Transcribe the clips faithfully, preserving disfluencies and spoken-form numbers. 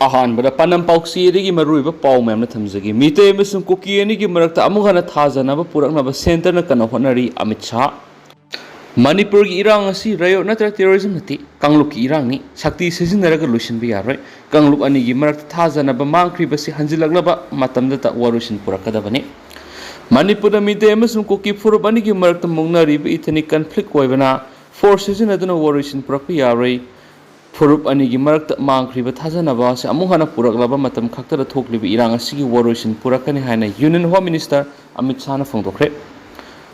ꯑꯍꯥꯟꯕꯗ ꯄꯥꯟꯗꯝ ꯄꯥꯎꯆꯦꯗꯒꯤ ꯃꯔꯨꯑꯣꯏꯕ ꯄꯥꯎ ꯃꯌꯥꯝꯅ ꯊꯝꯖꯒꯦ꯫ ꯃꯤꯇꯩ ꯑꯃꯁꯨꯡ ꯀꯨꯀꯤ ꯑꯅꯤꯒꯤ ꯃꯔꯛꯇ ꯑꯃꯨꯛ ꯍꯟꯅ ꯊꯥꯖꯅꯕ ꯄꯨꯔꯛꯅꯕ ꯁꯦꯟꯇꯔꯅ ꯀꯟꯅ ꯍꯣꯠꯅꯔꯤ, ꯑꯃꯤꯠ ꯁꯥꯍ꯫ ꯃꯅꯤꯄꯨꯔꯒꯤ ꯏꯔꯥꯡ ꯑꯁꯤ ꯔꯥꯌꯣꯠ ꯅꯠꯇ꯭ꯔꯒ ꯇꯦꯔꯣꯔꯤꯖꯝ ꯅꯠꯇꯦ, ꯀꯥꯡꯂꯨꯞꯀꯤ ꯏꯔꯥꯡꯅꯤ꯫ ꯁꯛꯇꯤ ꯁꯤꯖꯤꯟꯅꯔꯒ ꯂꯣꯏꯁꯤꯟꯕ ꯌꯥꯔꯣꯏ꯫ ꯀꯥꯡꯂꯨꯞ ꯑꯅꯤꯒꯤ ꯃꯔꯛꯇ ꯊꯥꯖꯅꯕ ꯃꯥꯡꯈ꯭ꯔꯤꯕꯁꯤ ꯍꯟꯖꯤꯜꯂꯛꯂꯕ ꯃꯇꯝꯗꯇ ꯋꯥꯔꯣꯏꯁꯤꯟ ꯄꯨꯔꯛꯀꯗꯕꯅꯤ꯫ ꯃꯅꯤꯄꯨꯔꯗ ꯃꯤꯇꯩ ꯑꯃꯁꯨꯡ ꯀꯨꯀꯤ ꯐꯨꯔꯨꯞ ꯑꯅꯤꯒꯤ ꯃꯔꯛꯇ ꯃꯨꯛꯅꯔꯤꯕ ꯏꯊꯅꯤꯛ ꯀꯟꯐ꯭ꯂꯤꯛ ꯑꯣꯏꯕꯅ ꯐꯣꯔꯁ ꯁꯤꯖꯤꯟꯅꯗꯨꯅ ꯋꯥꯔꯣꯏꯁꯤꯟ ꯄꯨꯔꯛꯄ ꯌꯥꯔꯣꯏ꯫ ꯐꯨꯔꯨꯞ ꯑꯅꯤꯒꯤ ꯃꯔꯛꯇ ꯃꯥꯡꯈ꯭ꯔꯤꯕ ꯊꯥꯖꯅꯕ ꯑꯁꯤ ꯑꯃꯨꯛ ꯍꯟꯅ ꯄꯨꯔꯛꯂꯕ ꯃꯇꯝ ꯈꯛꯇꯗ ꯊꯣꯛꯂꯤꯕ ꯏꯔꯥꯡ ꯑꯁꯤꯒꯤ ꯋꯥꯔꯣꯏꯁꯤꯟ ꯄꯨꯔꯛꯀꯅꯤ ꯍꯥꯏꯅ ꯌꯨꯅꯤꯌꯟ ꯍꯣꯝ ꯃꯤꯅꯤꯁꯇꯔ ꯑꯃꯤꯠ ꯁꯥꯍꯅ ꯐꯣꯡꯗꯣꯛꯈ꯭ꯔꯦ꯫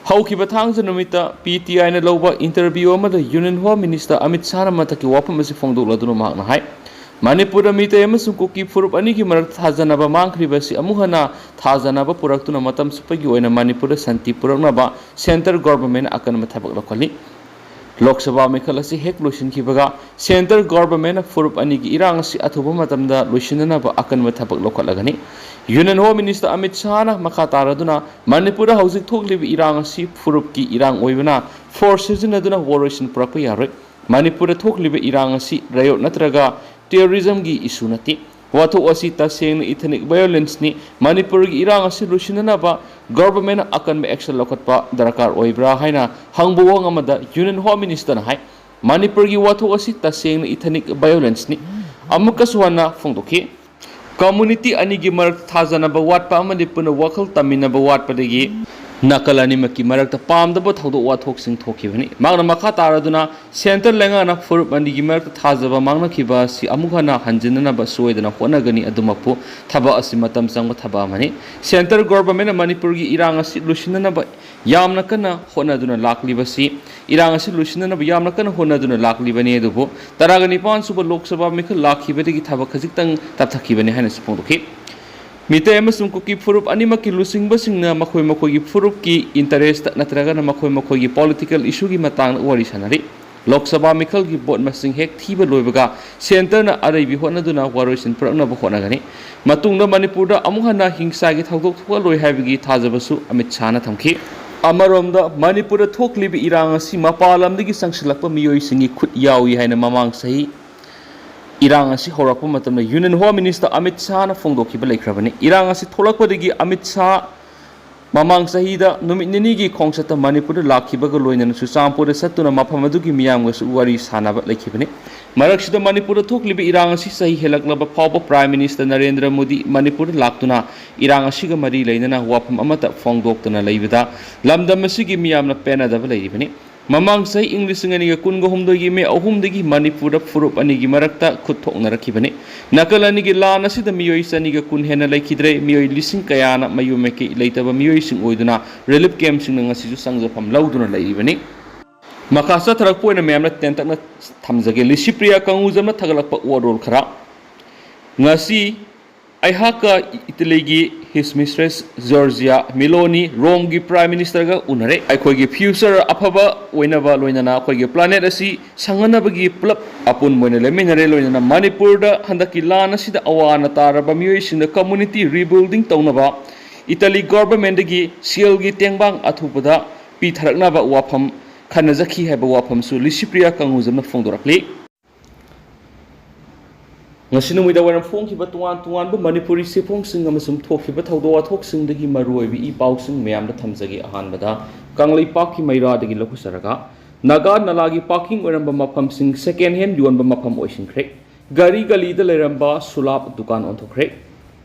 ꯍꯧꯈꯤꯕ ꯊꯥꯡꯖ ꯅꯨꯃꯤꯠꯇ ꯄꯤ ꯇꯤ ꯑꯥꯏꯅ ꯂꯧꯕ ꯏꯟꯇꯔꯚ꯭ꯌꯨ ꯑꯃꯗ ꯌꯨꯅꯤꯌꯟ ꯍꯣꯝ ꯃꯤꯅꯤꯁꯇꯔ ꯑꯃꯤꯠ ꯁꯥꯍꯅ ꯃꯊꯛꯀꯤ ꯋꯥꯐꯝ ꯑꯁꯤ ꯐꯣꯡꯗꯣꯛꯂꯗꯨꯅ ꯃꯍꯥꯛꯅ ꯍꯥꯏ, ꯃꯅꯤꯄꯨꯔꯗ ꯃꯤꯇꯩ ꯑꯃꯁꯨꯡ ꯀꯨꯀꯤ ꯐꯨꯔꯨꯞ ꯑꯅꯤꯒꯤ ꯃꯔꯛꯇ ꯊꯥꯖꯅꯕ ꯃꯥꯡꯈ꯭ꯔꯤꯕ ꯑꯁꯤ ꯑꯃꯨꯛ ꯍꯟꯅ ꯊꯥꯖꯅꯕ ꯄꯨꯔꯛꯇꯨꯅ ꯃꯇꯝ ꯆꯨꯞꯄꯒꯤ ꯑꯣꯏꯅ ꯃꯅꯤꯄꯨꯔꯗ ꯁꯥꯟꯇꯤ ꯄꯨꯔꯛꯅꯕ ꯁꯦꯟꯇꯔ ꯒꯣꯚꯔꯟꯃꯦꯟꯠꯅ ꯑꯀꯟꯕ ꯊꯕꯛ ꯂꯧꯈꯠꯂꯤ꯫ ꯂꯣꯛ ꯁꯚꯥ ꯃꯤꯈꯜ ꯑꯁꯤ ꯍꯦꯛ ꯂꯣꯏꯁꯤꯟꯈꯤꯕꯒ ꯁꯦꯟꯇꯔ ꯒꯣꯚꯔꯟꯃꯦꯟꯠꯅ ꯐꯨꯔꯨꯞ ꯑꯅꯤꯒꯤ ꯏꯔꯥꯡ ꯑꯁꯤ ꯑꯊꯨꯕ ꯃꯇꯝꯗ ꯂꯣꯏꯁꯤꯟꯅꯅꯕ ꯑꯀꯟꯕ ꯊꯕꯛ ꯂꯧꯈꯠꯂꯒꯅꯤ꯫ ꯌꯨꯅꯤꯌꯟ ꯍꯣꯝ ꯃꯤꯅꯤꯁꯇꯔ ꯑꯃꯤꯠ ꯁꯥꯍꯅ ꯃꯈꯥ ꯇꯥꯔꯗꯨꯅ ꯃꯅꯤꯄꯨꯔꯗ ꯍꯧꯖꯤꯛ ꯊꯣꯛꯂꯤꯕ ꯏꯔꯥꯡ ꯑꯁꯤ ꯐꯨꯔꯨꯞꯀꯤ ꯏꯔꯥꯡ ꯑꯣꯏꯕꯅ ꯐꯣꯔꯁ ꯁꯤꯖꯤꯟꯅꯗꯨꯅ ꯋꯥꯔꯣꯏꯁꯤꯟ ꯄꯨꯔꯛꯄ ꯌꯥꯔꯣꯏ꯫ ꯃꯅꯤꯄꯨꯔꯗ ꯊꯣꯛꯂꯤꯕ ꯏꯔꯥꯡ ꯑꯁꯤ ꯔꯥꯌꯣꯠ ꯅꯠꯇ꯭ꯔꯒ ꯇꯦꯔꯣꯔꯤꯖꯝꯒꯤ ꯏꯁꯨ ꯅꯠꯇꯦ꯫ ꯋꯥꯊꯣꯛ ꯑꯁꯤ ꯇꯁꯦꯡꯅ ꯏꯊꯅꯤꯛ ꯚꯥꯏꯑꯣꯂꯦꯟꯁꯅꯤ꯫ ꯃꯅꯤꯄꯨꯔꯒꯤ ꯏꯔꯥꯡ ꯑꯁꯤ ꯂꯣꯏꯁꯤꯟꯅꯅꯕ ꯒꯣꯚꯔꯟꯃꯦꯟꯠꯅ ꯑꯀꯟꯕ ꯑꯦꯛꯁꯟ ꯂꯧꯈꯠꯄ ꯗꯔꯀꯥꯔ ꯑꯣꯏꯕ꯭ꯔꯥ ꯍꯥꯏꯅ ꯍꯪꯕ ꯋꯥꯍꯪ ꯑꯃꯗ ꯌꯨꯅꯤꯌꯟ ꯍꯣꯝ ꯃꯤꯅꯤꯁꯇꯔꯅ ꯍꯥꯏ, ꯃꯅꯤꯄꯨꯔꯒꯤ ꯋꯥꯊꯣꯛ ꯑꯁꯤ ꯇꯁꯦꯡꯅ ꯏꯊꯅꯤꯛ ꯚꯥꯏꯑꯣꯂꯦꯟꯁꯅꯤ꯫ ꯑꯃꯨꯛꯀꯁꯨ ꯍꯟꯅ ꯐꯣꯡꯗꯣꯛꯈꯤ꯫ ꯀꯝꯃ꯭ꯌꯨꯅꯤꯇꯤ ꯑꯅꯤꯒꯤ ꯃꯔꯛꯇ ꯊꯥꯖꯅꯕ ꯋꯥꯠꯄ ꯑꯃꯗꯤ ꯄꯨꯟꯅ ꯋꯥꯈꯜ ꯇꯝꯃꯤꯟꯅꯕ ꯋꯥꯠꯄꯗꯒꯤ ꯅꯥꯀꯜ ꯑꯅꯤꯃꯛꯀꯤ ꯃꯔꯛꯇ ꯄꯥꯝꯗꯕ ꯊꯧꯗꯣꯛ ꯋꯥꯊꯣꯛꯁꯤꯡ ꯊꯣꯛꯈꯤꯕꯅꯤ꯫ ꯃꯍꯥꯛꯅ ꯃꯈꯥ ꯇꯥꯔꯗꯨꯅ ꯁꯦꯟꯇꯔ ꯂꯩꯉꯥꯛꯅ ꯐꯨꯔꯨꯞ ꯑꯅꯤꯒꯤ ꯃꯔꯛꯇ ꯊꯥꯖꯕ ꯃꯥꯡꯅꯈꯤꯕ ꯑꯁꯤ ꯑꯃꯨꯛ ꯍꯟꯅ ꯍꯟꯖꯤꯟꯅꯅꯕ ꯁꯣꯏꯗꯅ ꯍꯣꯠꯅꯒꯅꯤ꯫ ꯑꯗꯨꯃꯛꯄꯨ ꯊꯕꯛ ꯑꯁꯤ ꯃꯇꯝ ꯆꯪꯕ ꯊꯕꯛ ꯑꯃꯅꯤ꯫ ꯁꯦꯟꯇꯔ ꯒꯣꯚꯔꯟꯃꯦꯟꯠꯅ ꯃꯅꯤꯄꯨꯔꯒꯤ ꯏꯔꯥꯡ ꯑꯁꯤ ꯂꯣꯏꯁꯤꯟꯅꯅꯕ ꯌꯥꯝꯅ ꯀꯟꯅ ꯍꯣꯠꯅꯗꯨꯅ ꯂꯥꯛꯂꯤꯕꯁꯤ, ꯏꯔꯥꯡ ꯑꯁꯤ ꯂꯣꯏꯁꯤꯟꯅꯅꯕ ꯌꯥꯝꯅ ꯀꯟꯅ ꯍꯣꯠꯅꯗꯨꯅ ꯂꯥꯛꯂꯤꯕꯅꯤ꯫ ꯑꯗꯨꯕꯨ ꯇꯔꯥꯒ ꯅꯤꯄꯥꯟ ꯁꯨꯕ ꯂꯣꯛ ꯁꯚꯥ ꯃꯤꯈꯜ ꯂꯥꯛꯈꯤꯕꯗꯒꯤ ꯊꯕꯛ ꯈꯖꯤꯛꯇꯪ ꯇꯞꯊꯈꯤꯕꯅꯤ ꯍꯥꯏꯅꯁꯨ ꯐꯣꯡꯗꯣꯛꯈꯤ꯫ ꯃꯤꯇꯩ ꯑꯃꯁꯨꯡ ꯀꯨꯀꯤ ꯐꯨꯔꯨꯞ ꯑꯅꯤꯃꯛꯀꯤ ꯂꯨꯆꯤꯡꯕꯁꯤꯡꯅ ꯃꯈꯣꯏ ꯃꯈꯣꯏꯒꯤ ꯐꯨꯔꯨꯞꯀꯤ ꯏꯟꯇꯔꯦꯁꯇ ꯅꯠꯇ꯭ꯔꯒꯅ ꯃꯈꯣꯏ ꯃꯈꯣꯏꯒꯤ ꯄꯣꯂꯤꯇꯤꯀꯦꯜ ꯏꯁꯨꯒꯤ ꯃꯇꯥꯡꯗ ꯋꯥꯔꯤ ꯁꯥꯟꯅꯔꯤ꯫ ꯂꯣꯛ ꯁꯚꯥ ꯃꯤꯈꯜꯒꯤ ꯚꯣꯠ ꯃꯁꯤꯡ ꯍꯦꯛ ꯊꯤꯕ ꯂꯣꯏꯕꯒ ꯁꯦꯟꯇꯔꯅ ꯑꯔꯩꯕꯤ ꯍꯣꯠꯅꯗꯨꯅ ꯋꯥꯔꯣꯏꯁꯤꯟ ꯄꯨꯔꯛꯅꯕ ꯍꯣꯠꯅꯒꯅꯤ꯫ ꯃꯇꯨꯡꯗ ꯃꯅꯤꯄꯨꯔꯗ ꯑꯃꯨꯛ ꯍꯟꯅ ꯍꯤꯡꯁꯥꯒꯤ ꯊꯧꯗꯣꯛ ꯊꯣꯛꯍꯜꯂꯣꯏ ꯍꯥꯏꯕꯒꯤ ꯊꯥꯖꯕꯁꯨ ꯑꯃꯤꯠ ꯁꯥꯍꯅ ꯊꯝꯈꯤ꯫ ꯑꯃꯔꯣꯝꯗ ꯃꯅꯤꯄꯨꯔꯗ ꯊꯣꯛꯂꯤꯕ ꯏꯔꯥꯡ ꯑꯁꯤ ꯃꯄꯥꯟ ꯂꯝꯗꯒꯤ ꯆꯪꯁꯤꯜꯂꯛꯄ ꯃꯤꯑꯣꯏꯁꯤꯡꯒꯤ ꯈꯨꯠ ꯌꯥꯎꯏ ꯍꯥꯏꯅ ꯃꯃꯥꯡ ꯆꯍꯤ ꯏꯔꯥꯡ ꯑꯁꯤ ꯍꯧꯔꯛꯄ ꯃꯇꯝꯗ Union Home Minister ꯑꯃꯤꯠ ꯁꯥꯍꯅ ꯐꯣꯡꯗꯣꯛꯈꯤꯕ ꯂꯩꯈ꯭ꯔꯕꯅꯤ꯫ ꯏꯔꯥꯡ ꯑꯁꯤ ꯊꯣꯛꯂꯛꯄꯗꯒꯤ ꯑꯃꯤꯠ ꯁꯥꯍ ꯃꯃꯥꯡ ꯆꯍꯤꯗ ꯅꯨꯃꯤꯠ ꯅꯤꯅꯤꯒꯤ ꯈꯣꯡꯆꯠꯇ ꯃꯅꯤꯄꯨꯔꯗ ꯂꯥꯛꯈꯤꯕꯒ ꯂꯣꯏꯅꯅ ꯆꯨꯔꯆꯥꯟꯄꯨꯔꯗ ꯆꯠꯇꯨꯅ ꯃꯐꯝ ꯑꯗꯨꯒꯤ ꯃꯤꯌꯥꯝꯒꯁꯨ ꯋꯥꯔꯤ ꯁꯥꯟꯅꯕ ꯂꯩꯈꯤꯕꯅꯤ꯫ ꯃꯔꯛꯁꯤꯗ ꯃꯅꯤꯄꯨꯔꯗ ꯊꯣꯛꯂꯤꯕ ꯏꯔꯥꯡ ꯑꯁꯤ ꯆꯍꯤ ꯍꯦꯜꯂꯛꯂꯕ ꯐꯥꯎꯕ Prime Minister ꯅꯔꯦꯟꯗ꯭ꯔ ꯃꯣꯗꯤ ꯃꯅꯤꯄꯨꯔꯗ ꯂꯥꯛꯇꯨꯅ ꯏꯔꯥꯡ ꯑꯁꯤꯒ ꯃꯔꯤ ꯂꯩꯅꯅ ꯋꯥꯐꯝ ꯑꯃꯠꯇ ꯐꯣꯡꯗꯣꯛꯇꯅ ꯂꯩꯕꯗ ꯂꯝꯗꯝ ꯑꯁꯤꯒꯤ ꯃꯤꯌꯥꯝꯅ ꯄꯦꯟꯅꯗꯕ ꯂꯩꯔꯤꯕꯅꯤ꯫ ꯃꯃꯥꯡ ꯆꯍꯤ ꯏꯪ ꯂꯤꯁꯤꯡ ꯑꯅꯤꯒ ꯀꯨꯟꯒ ꯍꯨꯝꯗꯣꯏꯒꯤ ꯃꯦ ꯑꯍꯨꯝꯗꯒꯤ ꯃꯅꯤꯄꯨꯔꯗ ꯐꯨꯔꯨꯞ ꯑꯅꯤꯒꯤ ꯃꯔꯛꯇ ꯈꯨꯠ ꯊꯣꯛꯅꯔꯛꯈꯤꯕꯅꯤ꯫ ꯅꯥꯀꯜ ꯑꯅꯤꯒꯤ ꯂꯥꯟ ꯑꯁꯤꯗ ꯃꯤꯑꯣꯏ ꯆꯅꯤꯒ ꯀꯨꯟ ꯍꯦꯟꯅ ꯂꯩꯈꯤꯗ꯭ꯔꯦ꯫ ꯃꯤꯑꯣꯏ ꯂꯤꯁꯤꯡ ꯀꯌꯥꯅ ꯃꯌꯨꯝ ꯃꯀꯩ ꯂꯩꯇꯕ ꯃꯤꯑꯣꯏꯁꯤꯡ ꯑꯣꯏꯗꯨꯅ relief camp ꯁꯤꯡꯅ ꯉꯁꯤꯁꯨ ꯆꯪꯖꯐꯝ ꯂꯧꯗꯨꯅ ꯂꯩꯔꯤꯕꯅꯤ꯫ ꯃꯈꯥ ꯆꯠꯊꯔꯛꯄ ꯑꯣꯏꯅ ꯃꯌꯥꯝꯅ ꯇꯦꯟꯇꯛꯅ ꯊꯝꯖꯒꯦ꯫ ꯂꯤꯁꯤꯄ꯭ꯔꯤꯌꯥ ꯀꯪꯉꯨꯖꯝꯅ ꯊꯥꯒꯠꯂꯛꯄ ꯋꯥꯔꯣꯜ ꯈꯔ꯫ ꯉꯁꯤ ꯑꯩꯍꯥꯛꯀ ꯏꯇꯂꯤꯒꯤ His Mistress Giorgia Meloni, ꯔꯣꯝꯒꯤ Prime Minister ꯒ ꯎꯅꯔꯦ꯫ ꯑꯩꯈꯣꯏꯒꯤ future ꯑꯐꯕ ꯑꯣꯏꯅꯕ, ꯂꯣꯏꯅꯅ ꯑꯩꯈꯣꯏꯒꯤ planet ꯑꯁꯤ ꯁꯪꯍꯟꯅꯕꯒꯤ ꯄꯨꯂꯞ ꯑꯄꯨꯟꯕ ꯑꯣꯏꯅ ꯂꯩꯃꯤꯟꯅꯔꯦ꯫ ꯂꯣꯏꯅꯅ ꯃꯅꯤꯄꯨꯔꯗ ꯍꯟꯗꯛꯀꯤ ꯂꯥꯟ ꯑꯁꯤꯗ ꯑꯋꯥ ꯑꯅꯥ ꯇꯥꯔꯕ ꯃꯤꯑꯣꯏꯁꯤꯡꯗ community rebuilding ꯇꯧꯅꯕ ꯏꯇꯂꯤ government ꯗꯒꯤ ꯁꯦꯜꯒꯤ ꯇꯦꯡꯕꯥꯡ ꯑꯊꯨꯕꯗ ꯄꯤꯊꯔꯛꯅꯕ ꯋꯥꯐꯝ ꯈꯟꯅꯖꯈꯤ ꯍꯥꯏꯕ ꯋꯥꯐꯝꯁꯨ ꯂꯤꯁꯤꯄ꯭ꯔꯤꯌꯥ ꯀꯪꯉꯨꯖꯝꯅ ꯐꯣꯡꯗꯣꯔꯛꯂꯤ꯫ ꯉꯁꯤ ꯅꯨꯃꯤꯗꯥꯡ ꯋꯥꯏꯔꯝ ꯐꯣꯡꯈꯤꯕ ꯇꯣꯉꯥꯟ ꯇꯣꯉꯥꯟꯕ ꯃꯅꯤꯄꯨꯔꯤ ꯆꯦꯐꯣꯡꯁꯤꯡ ꯑꯃꯁꯨꯡ ꯊꯣꯛꯈꯤꯕ ꯊꯧꯗꯣꯛ ꯋꯥꯊꯣꯛꯁꯤꯡꯗꯒꯤ ꯃꯔꯨꯑꯣꯏꯕ ꯏ ꯄꯥꯎꯁꯤꯡ ꯃꯌꯥꯝꯗ ꯊꯝꯖꯒꯦ꯫ ꯑꯍꯥꯟꯕꯗ ꯀꯪꯂꯩꯄꯥꯛꯀꯤ ꯃꯩꯔꯥꯗꯒꯤ ꯂꯧꯈꯠꯆꯔꯒ, ꯅꯥꯒꯥ ꯅꯂꯥꯒꯤ parking ꯑꯣꯏꯔꯝꯕ ꯃꯐꯝꯁꯤꯡ second hand ꯌꯣꯟꯕ ꯃꯐꯝ ꯑꯣꯏꯁꯤꯟꯈ꯭ꯔꯦ꯫ ꯒꯥꯔꯤ ꯒꯂꯤꯗ ꯂꯩꯔꯝꯕ ꯁꯨꯂꯥꯞ ꯗꯨꯀꯥꯟ ꯑꯣꯟꯊꯣꯛꯈ꯭ꯔꯦ꯫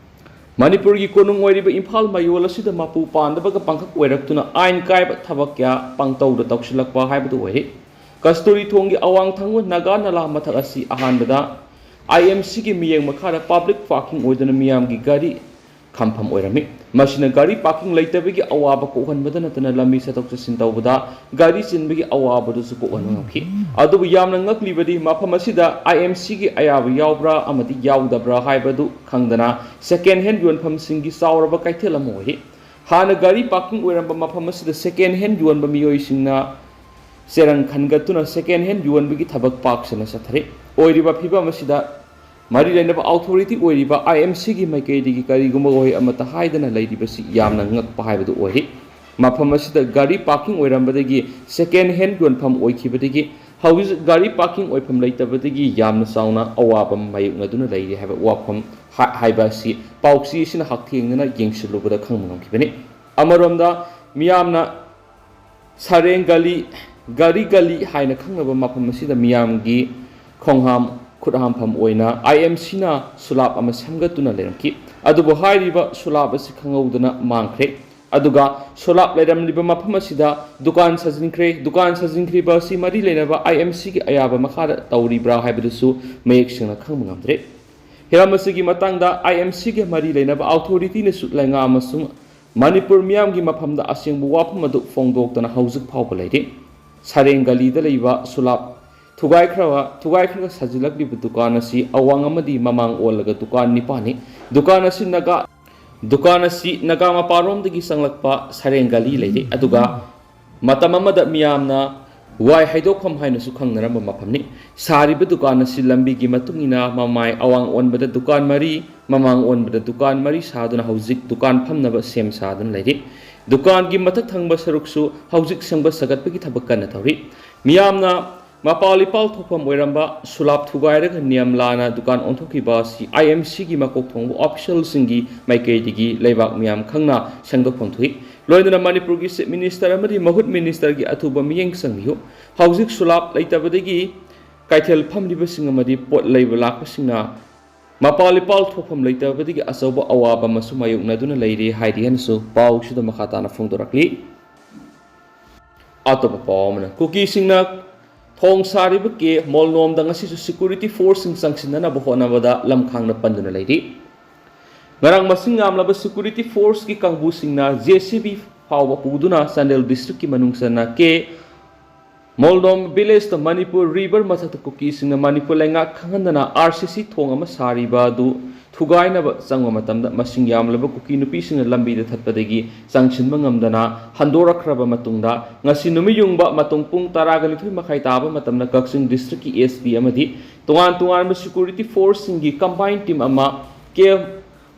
ꯃꯅꯤꯄꯨꯔꯒꯤ ꯀꯣꯅꯨꯡ ꯑꯣꯏꯔꯤꯕ ꯏꯝꯐꯥꯜ ꯃꯌꯣꯜ ꯑꯁꯤꯗ ꯃꯄꯨ ꯄꯥꯟꯗꯕꯒ ꯄꯥꯡꯈꯛ ꯑꯣꯏꯔꯛꯇꯨꯅ ꯑꯥꯏꯟ ꯀꯥꯏꯕ ꯊꯕꯛ ꯀꯌꯥ ꯄꯥꯡꯇꯧꯗ ꯇꯧꯁꯤꯜꯂꯛꯄ ꯍꯥꯏꯕꯗꯨ ꯑꯣꯏꯔꯦ꯫ ꯀꯁꯇꯨꯔꯤ ꯊꯣꯡꯒꯤ ꯑꯋꯥꯡ ꯊꯪꯕ ꯅꯥꯒꯥ ꯅꯂꯥ ꯃꯊꯛ ꯑꯁꯤ ꯑꯍꯥꯟꯕꯗ I M C ꯒꯤ ꯃꯤꯠꯌꯦꯡ ꯃꯈꯥꯗ public parking ꯑꯣꯏꯗꯨꯅ ꯃꯤꯌꯥꯝꯒꯤ ꯒꯥꯔꯤ ꯈꯝꯐꯝ ꯑꯣꯏꯔꯝꯃꯤ꯫ ꯃꯁꯤꯅ ꯒꯥꯔꯤ parking ꯂꯩꯇꯕꯒꯤ ꯑꯋꯥꯕ ꯀꯣꯛꯍꯟꯕꯗ ꯅꯠꯇꯅ ꯂꯝꯕꯤ ꯆꯠꯊꯣꯛ ꯆꯠꯁꯤꯟ ꯇꯧꯕꯗ ꯒꯥꯔꯤ ꯆꯤꯟꯕꯒꯤ ꯑꯋꯥꯕꯗꯨꯁꯨ ꯀꯣꯛꯍꯟꯕ ꯉꯝꯈꯤ꯫ ꯑꯗꯨꯕꯨ ꯌꯥꯝꯅ ꯉꯛꯂꯤꯕꯗꯤ ꯃꯐꯝ ꯑꯁꯤꯗ I M C ꯒꯤ ꯑꯌꯥꯕ ꯌꯥꯎꯕ꯭ꯔꯥ ꯑꯃꯗꯤ ꯌꯥꯎꯗꯕ꯭ꯔꯥ ꯍꯥꯏꯕꯗꯨ ꯈꯪꯗꯅ second hand ꯌꯣꯟꯐꯝꯁꯤꯡꯒꯤ ꯆꯥꯎꯔꯕ ꯀꯩꯊꯦꯜ ꯑꯃ ꯑꯣꯏꯔꯤ꯫ ꯍꯥꯟꯅ ꯒꯥꯔꯤ parking ꯑꯣꯏꯔꯝꯕ ꯃꯐꯝ ꯑꯁꯤꯗ second hand ꯌꯣꯟꯕ ꯃꯤꯑꯣꯏꯁꯤꯡꯅ ꯆꯦꯔꯪ ꯈꯟꯒꯠꯇꯨꯅ second hand ꯌꯣꯟꯕꯒꯤ ꯊꯕꯛ ꯄꯥꯛ ꯁꯟꯅ ꯆꯠꯊꯔꯤ꯫ ꯑꯣꯏꯔꯤꯕ ꯐꯤꯕꯝ ꯑꯁꯤꯗ ꯃꯔꯤ ꯂꯩꯅꯕ authority ꯑꯣꯏꯔꯤꯕ I M C ꯒꯤ ꯃꯥꯏꯀꯩꯗꯒꯤ ꯀꯔꯤꯒꯨꯝꯕ ꯋꯥꯍꯩ ꯑꯃꯠꯇ ꯍꯥꯏꯗꯅ ꯂꯩꯔꯤꯕꯁꯤ ꯌꯥꯝꯅ ꯉꯛꯄ ꯍꯥꯏꯕꯗꯨ ꯑꯣꯏꯔꯤ꯫ ꯃꯐꯝ ꯑꯁꯤꯗ ꯒꯥꯔꯤ parking ꯑꯣꯏꯔꯝꯕꯗꯒꯤ second hand ꯌꯣꯟꯐꯝ ꯑꯣꯏꯈꯤꯕꯗꯒꯤ ꯍꯧꯖꯤꯛ ꯒꯥꯔꯤ ꯄꯥꯔꯀꯤꯡ ꯑꯣꯏꯐꯝ ꯂꯩꯇꯕꯗꯒꯤ ꯌꯥꯝꯅ ꯆꯥꯎꯅ ꯑꯋꯥꯕ ꯃꯥꯌꯣꯛꯅꯗꯨꯅ ꯂꯩꯔꯤ ꯍꯥꯏꯕ ꯋꯥꯐꯝ ꯍꯥꯏꯕ ꯑꯁꯤ ꯄꯥꯎꯆꯦ ꯑꯁꯤꯅ ꯍꯛꯊꯦꯡꯅꯅ ꯌꯦꯡꯁꯤꯜꯂꯨꯕꯗ ꯈꯪꯕ ꯉꯝꯈꯤꯕꯅꯤ꯫ ꯑꯃꯔꯣꯝꯗ, ꯃꯤꯌꯥꯝꯅ ꯁꯔꯦꯡ ꯒꯂꯤ, ꯒꯥꯔꯤ ꯒꯂꯤ ꯍꯥꯏꯅ ꯈꯪꯅꯕ ꯃꯐꯝ ꯑꯁꯤꯗ ꯃꯤꯌꯥꯝꯒꯤ ꯈꯣꯡꯍꯥꯝ ꯈꯨꯠꯍꯥꯝꯐꯝ ꯑꯣꯏꯅ ꯑꯥꯏ ꯑꯦꯝ ꯁꯤꯅ ꯁꯨꯂꯥꯞ ꯑꯃ ꯁꯦꯝꯒꯠꯇꯨꯅ ꯂꯩꯔꯝꯈꯤ꯫ ꯑꯗꯨꯕꯨ ꯍꯥꯏꯔꯤꯕ ꯁꯨꯂꯥꯞ ꯑꯁꯤ ꯈꯪꯍꯧꯗꯅ ꯃꯥꯡꯈ꯭ꯔꯦ꯫ ꯑꯗꯨꯒ ꯁꯣꯂꯥꯞ ꯂꯩꯔꯝꯂꯤꯕ ꯃꯐꯝ ꯑꯁꯤꯗ ꯗꯨꯀꯥꯟ ꯁꯥꯖꯤꯟꯈ꯭ꯔꯦ꯫ ꯗꯨꯀꯥꯟ ꯁꯥꯖꯤꯟꯈ꯭ꯔꯤꯕ ꯑꯁꯤ ꯃꯔꯤ ꯂꯩꯅꯕ ꯑꯥꯏ ꯑꯦꯝ ꯁꯤꯒꯤ ꯑꯌꯥꯕ ꯃꯈꯥꯗ ꯇꯧꯔꯤꯕ꯭ꯔꯥ ꯍꯥꯏꯕꯗꯨꯁꯨ ꯃꯌꯦꯛ ꯁꯦꯡꯅ ꯈꯪꯕ ꯉꯝꯗ꯭ꯔꯦ꯫ ꯍꯤꯔꯝ ꯑꯁꯤꯒꯤ ꯃꯇꯥꯡꯗ ꯑꯥꯏ ꯑꯦꯝ ꯁꯤꯒꯤ ꯃꯔꯤ ꯂꯩꯅꯕ ꯑꯣꯊꯣꯔꯤꯇꯤꯅꯁꯨ ꯂꯩꯉꯥꯛ ꯑꯃꯁꯨꯡ ꯃꯅꯤꯄꯨꯔ ꯃꯤꯌꯥꯝꯒꯤ ꯃꯐꯝꯗ ꯑꯁꯦꯡꯕ ꯋꯥꯐꯝ ꯑꯗꯨ ꯐꯣꯡꯗꯣꯛꯇꯅ ꯍꯧꯖꯤꯛ ꯐꯥꯎꯕ ꯂꯩꯔꯤ꯫ ꯁꯔꯦꯡ ꯒꯂꯤꯗ ꯂꯩꯕ ꯁꯨꯂꯥꯞ ꯊꯨꯒꯥꯏꯈ꯭ꯔꯕ ꯊꯨꯒꯥꯏꯈ꯭ꯔꯒ ꯁꯥꯖꯤꯜꯂꯛꯂꯤꯕ ꯗꯨꯀꯥꯟ ꯑꯁꯤ ꯑꯋꯥꯡ ꯑꯃꯗꯤ ꯃꯃꯥꯡ ꯑꯣꯜꯂꯒ ꯗꯨꯀꯥꯟ ꯅꯤꯄꯥꯟꯅꯤ꯫ ꯗꯨꯀꯥꯟ ꯑꯁꯤ ꯅꯥꯒꯥ ꯗꯨꯀꯥꯟ ꯑꯁꯤ ꯅꯥꯒꯥ ꯃꯄꯥꯔꯣꯝꯗꯒꯤ ꯆꯪꯂꯛꯄ ꯁꯔꯦꯡ ꯒꯂꯤ ꯂꯩꯔꯤ꯫ ꯑꯗꯨꯒ ꯃꯇꯝ ꯑꯃꯗ ꯃꯤꯌꯥꯝꯅ ꯋꯥꯏ ꯍꯩꯗꯣꯛꯐꯝ ꯍꯥꯏꯅꯁꯨ ꯈꯪꯅꯔꯝꯕ ꯃꯐꯝꯅꯤ꯫ ꯁꯥꯔꯤꯕ ꯗꯨꯀꯥꯟ ꯑꯁꯤ ꯂꯝꯕꯤꯒꯤ ꯃꯇꯨꯡ ꯏꯟꯅ ꯃꯃꯥꯏ ꯑꯋꯥꯡ ꯑꯣꯟꯕꯗ ꯗꯨꯀꯥꯟ ꯃꯔꯤ, ꯃꯃꯥꯡ ꯑꯣꯟꯕꯗ ꯗꯨꯀꯥꯟ ꯃꯔꯤ ꯁꯥꯗꯨꯅ ꯍꯧꯖꯤꯛ ꯗꯨꯀꯥꯟ ꯐꯝꯅꯕ ꯁꯦꯝ ꯁꯥꯗꯨꯅ ꯂꯩꯔꯤ꯫ ꯗꯨꯀꯥꯟꯒꯤ ꯃꯊꯛ ꯊꯪꯕ ꯁꯔꯨꯛꯁꯨ ꯍꯧꯖꯤꯛ ꯁꯦꯝꯒꯠ ꯁꯥꯒꯠꯄꯒꯤ ꯊꯕꯛ ꯀꯟꯅ ꯇꯧꯔꯤ꯫ ꯃꯤꯌꯥꯝꯅ ꯃꯄꯥꯜ ꯏꯄꯥꯜ ꯊꯣꯛꯐꯝ ꯑꯣꯏꯔꯝꯕ ꯁꯨꯂꯥꯞ ꯊꯨꯒꯥꯏꯔꯒ ꯅꯤꯌꯝ ꯂꯥꯟꯅ ꯗꯨꯀꯥꯟ ꯑꯣꯟꯊꯣꯛꯈꯤꯕ ꯑꯁꯤ ꯑꯥꯏ ꯑꯦꯝ ꯁꯤꯒꯤ ꯃꯀꯣꯛ ꯊꯣꯡꯕ ꯑꯣꯐꯤꯁꯤꯌꯦꯜꯁꯤꯡꯒꯤ ꯃꯥꯏꯀꯩꯗꯒꯤ ꯂꯩꯕꯥꯛ ꯃꯤꯌꯥꯝ ꯈꯪꯅ ꯁꯦꯡꯗꯣꯛꯐꯝ ꯊꯣꯛꯏ꯫ ꯂꯣꯏꯅꯅ ꯃꯅꯤꯄꯨꯔꯒꯤ ꯆꯤꯐ ꯃꯤꯅꯤꯁꯇꯔ ꯑꯃꯗꯤ ꯃꯍꯨꯠ ꯃꯤꯅꯤꯁꯇꯔꯒꯤ ꯑꯊꯨꯕ ꯃꯤꯠꯌꯦꯡ ꯆꯪꯕꯤꯌꯨ꯫ ꯍꯧꯖꯤꯛ ꯁꯨꯂꯥꯞ ꯂꯩꯇꯕꯗꯒꯤ ꯀꯩꯊꯦꯜ ꯐꯝꯂꯤꯕꯁꯤꯡ ꯑꯃꯗꯤ ꯄꯣꯠ ꯂꯩꯕ ꯂꯥꯛꯄꯁꯤꯡꯅ ꯃꯄꯥꯜ ꯏꯄꯥꯜ ꯊꯣꯛꯐꯝ ꯂꯩꯇꯕꯗꯒꯤ ꯑꯆꯧꯕ ꯑꯋꯥꯕ ꯑꯃꯁꯨ ꯃꯥꯌꯣꯛꯅꯗꯨꯅ ꯂꯩꯔꯤ ꯍꯥꯏꯔꯤ ꯍꯥꯏꯅꯁꯨ ꯄꯥꯎꯁꯤꯗ ꯃꯈꯥ ꯇꯥꯅ ꯐꯣꯡꯗꯣꯔꯛꯂꯤ꯫ ꯑꯇꯣꯞꯄ ꯄꯥꯎ ꯑꯃꯅ, ꯀꯨꯀꯤꯁꯤꯡꯅ ꯊꯣꯡ ꯁꯥꯔꯤꯕ ꯀꯦ ꯃꯣꯜꯅꯣꯝꯗ ꯉꯁꯤꯁꯨ ꯁꯦꯀ꯭ꯌꯨꯔꯤꯇꯤ ꯐꯣꯔꯁꯁꯤꯡ ꯆꯪꯁꯤꯟꯅꯅꯕ ꯍꯣꯠꯅꯕꯗ ꯂꯝꯈꯥꯡꯗ ꯄꯟꯗꯨꯅ ꯂꯩꯔꯤ꯫ ꯉꯔꯥꯡ ꯃꯁꯤꯡ ꯌꯥꯝꯂꯕ ꯁꯦꯀ꯭ꯌꯨꯔꯤꯇꯤ ꯐꯣꯔꯁꯀꯤ ꯀꯥꯡꯕꯨꯁꯤꯡꯅ ꯖꯦ ꯁꯤ ꯕꯤ ꯐꯥꯎꯕ ꯄꯨꯗꯨꯅ ꯆꯥꯟꯗꯦꯜ ꯗꯤꯁꯇ꯭ꯔꯤꯛꯀꯤ ꯃꯅꯨꯡ ꯆꯟꯅ ꯀꯦ ꯃꯣꯜꯗꯣꯝ ꯚꯤꯂꯦꯖꯇ ꯃꯅꯤꯄꯨꯔ ꯔꯤꯚꯔ ꯃꯊꯛꯇ ꯀꯨꯀꯤꯁꯤꯡꯅ ꯃꯅꯤꯄꯨꯔ ꯂꯩꯉꯥꯛ ꯈꯪꯍꯟꯗꯅ ꯑꯥꯔ ꯁꯤ ꯁꯤ ꯊꯣꯡ ꯑꯃ ꯁꯥꯔꯤꯕ ꯑꯗꯨ ꯊꯨꯒꯥꯏꯅꯕ ꯆꯪꯕ ꯃꯇꯝꯗ ꯃꯁꯤꯡ ꯌꯥꯝꯂꯕ ꯀꯨꯀꯤ ꯅꯨꯄꯤꯁꯤꯡꯅ ꯂꯝꯕꯤꯗ ꯊꯠꯄꯗꯒꯤ ꯆꯪꯁꯤꯟꯕ ꯉꯝꯗꯅ ꯍꯟꯗꯣꯔꯛꯈ꯭ꯔꯕ ꯃꯇꯨꯡꯗ, ꯉꯁꯤ ꯅꯨꯃꯤꯠ ꯌꯨꯡꯕ ꯃꯇꯨꯡ ꯄꯨꯡ ꯇꯔꯥꯒ ꯅꯤꯊꯣꯏ ꯃꯈꯥꯏ ꯇꯥꯕ ꯃꯇꯝꯗ ꯀꯛꯆꯤꯡ ꯗꯤꯁꯇ꯭ꯔꯤꯛꯀꯤ ꯑꯦꯁ ꯄꯤ ꯑꯃꯗꯤ ꯇꯣꯉꯥꯟ ꯇꯣꯉꯥꯟꯕ ꯁꯦꯀ꯭ꯌꯨꯔꯤꯇꯤ ꯐꯣꯔꯁꯁꯤꯡꯒꯤ ꯀꯝꯕꯥꯏꯟ ꯇꯤꯝ ꯑꯃ ꯀꯦ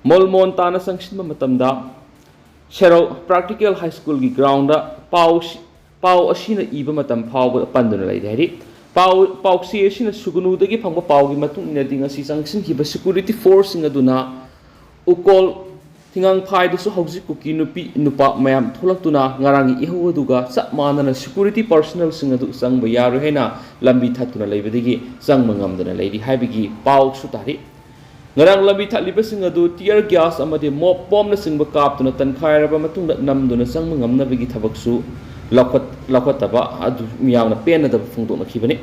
ꯃꯣꯜꯃꯣꯟ ꯇꯥꯅ ꯆꯪꯁꯤꯟꯕ ꯃꯇꯝꯗ ꯁꯦꯔꯧ ꯄ꯭ꯔꯥꯛꯇꯤꯀꯦꯜ ꯍꯥꯏ ꯁ꯭ꯀꯨꯜꯒꯤ ꯒ꯭ꯔꯥꯎꯟꯗ ꯄꯥꯎ ꯄꯥꯎ ꯑꯁꯤꯅ ꯏꯕ ꯃꯇꯝ ꯐꯥꯎꯕ ꯄꯟꯗꯨꯅ ꯂꯩꯔꯤ ꯍꯥꯏꯔꯤ꯫ ꯄꯥꯎ ꯄꯥꯎꯆꯦ ꯑꯁꯤꯅ ꯁꯨꯒꯅꯨꯗꯒꯤ ꯐꯪꯕ ꯄꯥꯎꯒꯤ ꯃꯇꯨꯡ ꯏꯟꯅꯗꯤ, ꯉꯁꯤ ꯆꯪꯁꯤꯟꯈꯤꯕ ꯁꯦꯀ꯭ꯌꯨꯔꯤꯇꯤ ꯐꯣꯔꯁꯁꯤꯡ ꯑꯗꯨꯅ ꯎꯀꯣꯜ ꯊꯤꯉꯥꯡꯐꯥꯏꯗꯁꯨ ꯍꯧꯖꯤꯛ ꯀꯨꯀꯤ ꯅꯨꯄꯤ ꯅꯨꯄꯥ ꯃꯌꯥꯝ ꯊꯣꯛꯂꯛꯇꯨꯅ ꯉꯔꯥꯡꯒꯤ ꯏꯍꯧ ꯑꯗꯨꯒ ꯆꯞ ꯃꯥꯟꯅꯅ ꯁꯦꯀ꯭ꯌꯨꯔꯤꯇꯤ ꯄꯔꯁꯅꯦꯜꯁꯤꯡ ꯑꯗꯨ ꯆꯪꯕ ꯌꯥꯔꯣꯏ ꯍꯥꯏꯅ ꯂꯝꯕꯤ ꯊꯠꯇꯨꯅ ꯂꯩꯕꯗꯒꯤ ꯆꯪꯕ ꯉꯝꯗꯅ ꯂꯩꯔꯤ ꯍꯥꯏꯕꯒꯤ ꯄꯥꯎꯁꯨ ꯇꯥꯔꯤ꯫ ꯉꯔꯥꯡ ꯂꯝꯕꯤ ꯊꯠꯂꯤꯕꯁꯤꯡ ꯑꯗꯨ ꯇꯤꯌꯔ ꯒ꯭ꯌꯥꯁ ꯑꯃꯗꯤ ꯃꯣꯞ ꯕꯣꯝꯅꯆꯤꯡꯕ ꯀꯥꯞꯇꯨꯅ ꯇꯟꯈꯥꯏꯔꯕ ꯃꯇꯨꯡꯗ ꯅꯝꯗꯨꯅ ꯆꯪꯕ ꯉꯝꯅꯕꯒꯤ ꯊꯕꯛꯁꯨ ꯂꯧꯈꯠ ꯂꯧꯈꯠꯇꯕ ꯑꯗꯨ ꯃꯤꯌꯥꯝꯅ ꯄꯦꯟꯅꯗꯕ ꯐꯣꯡꯗꯣꯛꯅꯈꯤꯕꯅꯤ꯫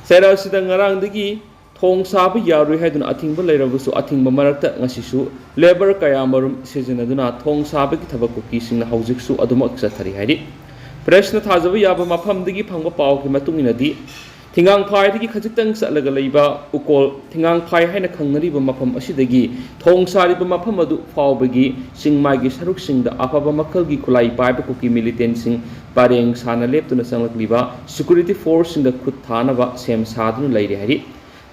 ꯆꯩꯔꯥꯛ ꯑꯁꯤꯗ ꯉꯔꯥꯡꯗꯒꯤ ꯊꯣꯡ ꯁꯥꯕ ꯌꯥꯔꯣꯏ ꯍꯥꯏꯗꯨꯅ ꯑꯊꯤꯡꯕ ꯂꯩꯔꯕꯁꯨ, ꯑꯊꯤꯡꯕ ꯃꯔꯛꯇ ꯉꯁꯤꯁꯨ ꯂꯦꯕꯔ ꯀꯌꯥꯃꯔꯨꯝ ꯁꯤꯖꯤꯟꯅꯗꯨꯅ ꯊꯣꯡ ꯁꯥꯕꯒꯤ ꯊꯕꯛ ꯀꯨꯀꯤꯁꯤꯡꯅ ꯍꯧꯖꯤꯛꯁꯨ ꯑꯗꯨꯃꯛ ꯆꯠꯊꯔꯤ ꯍꯥꯏꯔꯤ꯫ ꯄ꯭ꯔꯦꯁꯅ ꯊꯥꯖꯕ ꯌꯥꯕ ꯃꯐꯝꯗꯒꯤ ꯐꯪꯕ ꯄꯥꯎꯒꯤ ꯃꯇꯨꯡ ꯏꯟꯅꯗꯤ, ꯊꯤꯉꯥꯡꯐꯥꯏꯗꯒꯤ ꯈꯖꯤꯛꯇꯪ ꯆꯠꯂꯒ ꯂꯩꯕ ꯎꯀꯣꯜ ꯊꯤꯉꯥꯡꯐꯥꯏ ꯍꯥꯏꯅ ꯈꯪꯅꯔꯤꯕ ꯃꯐꯝ ꯑꯁꯤꯗꯒꯤ ꯊꯣꯡ ꯁꯥꯔꯤꯕ ꯃꯐꯝ ꯑꯗꯨ ꯐꯥꯎꯕꯒꯤ ꯆꯤꯡꯃꯥꯏꯒꯤ ꯁꯔꯨꯛꯁꯤꯡꯗ ꯑꯐꯕ ꯃꯈꯜꯒꯤ ꯈꯨꯠꯂꯥꯏ ꯄꯥꯏꯕ ꯀꯨꯀꯤ ꯃꯤꯂꯤꯇꯦꯟꯁꯤꯡ ꯄꯔꯦꯡ ꯁꯥꯅ ꯂꯦꯞꯇꯨꯅ ꯆꯪꯂꯛꯂꯤꯕ ꯁꯦꯀ꯭ꯌꯨꯔꯤꯇꯤ ꯐꯣꯔꯁꯁꯤꯡꯗ ꯈꯨꯠ ꯊꯥꯅꯕ ꯁꯦꯝ ꯁꯥꯗꯨꯅ ꯂꯩꯔꯤ ꯍꯥꯏꯔꯤ꯫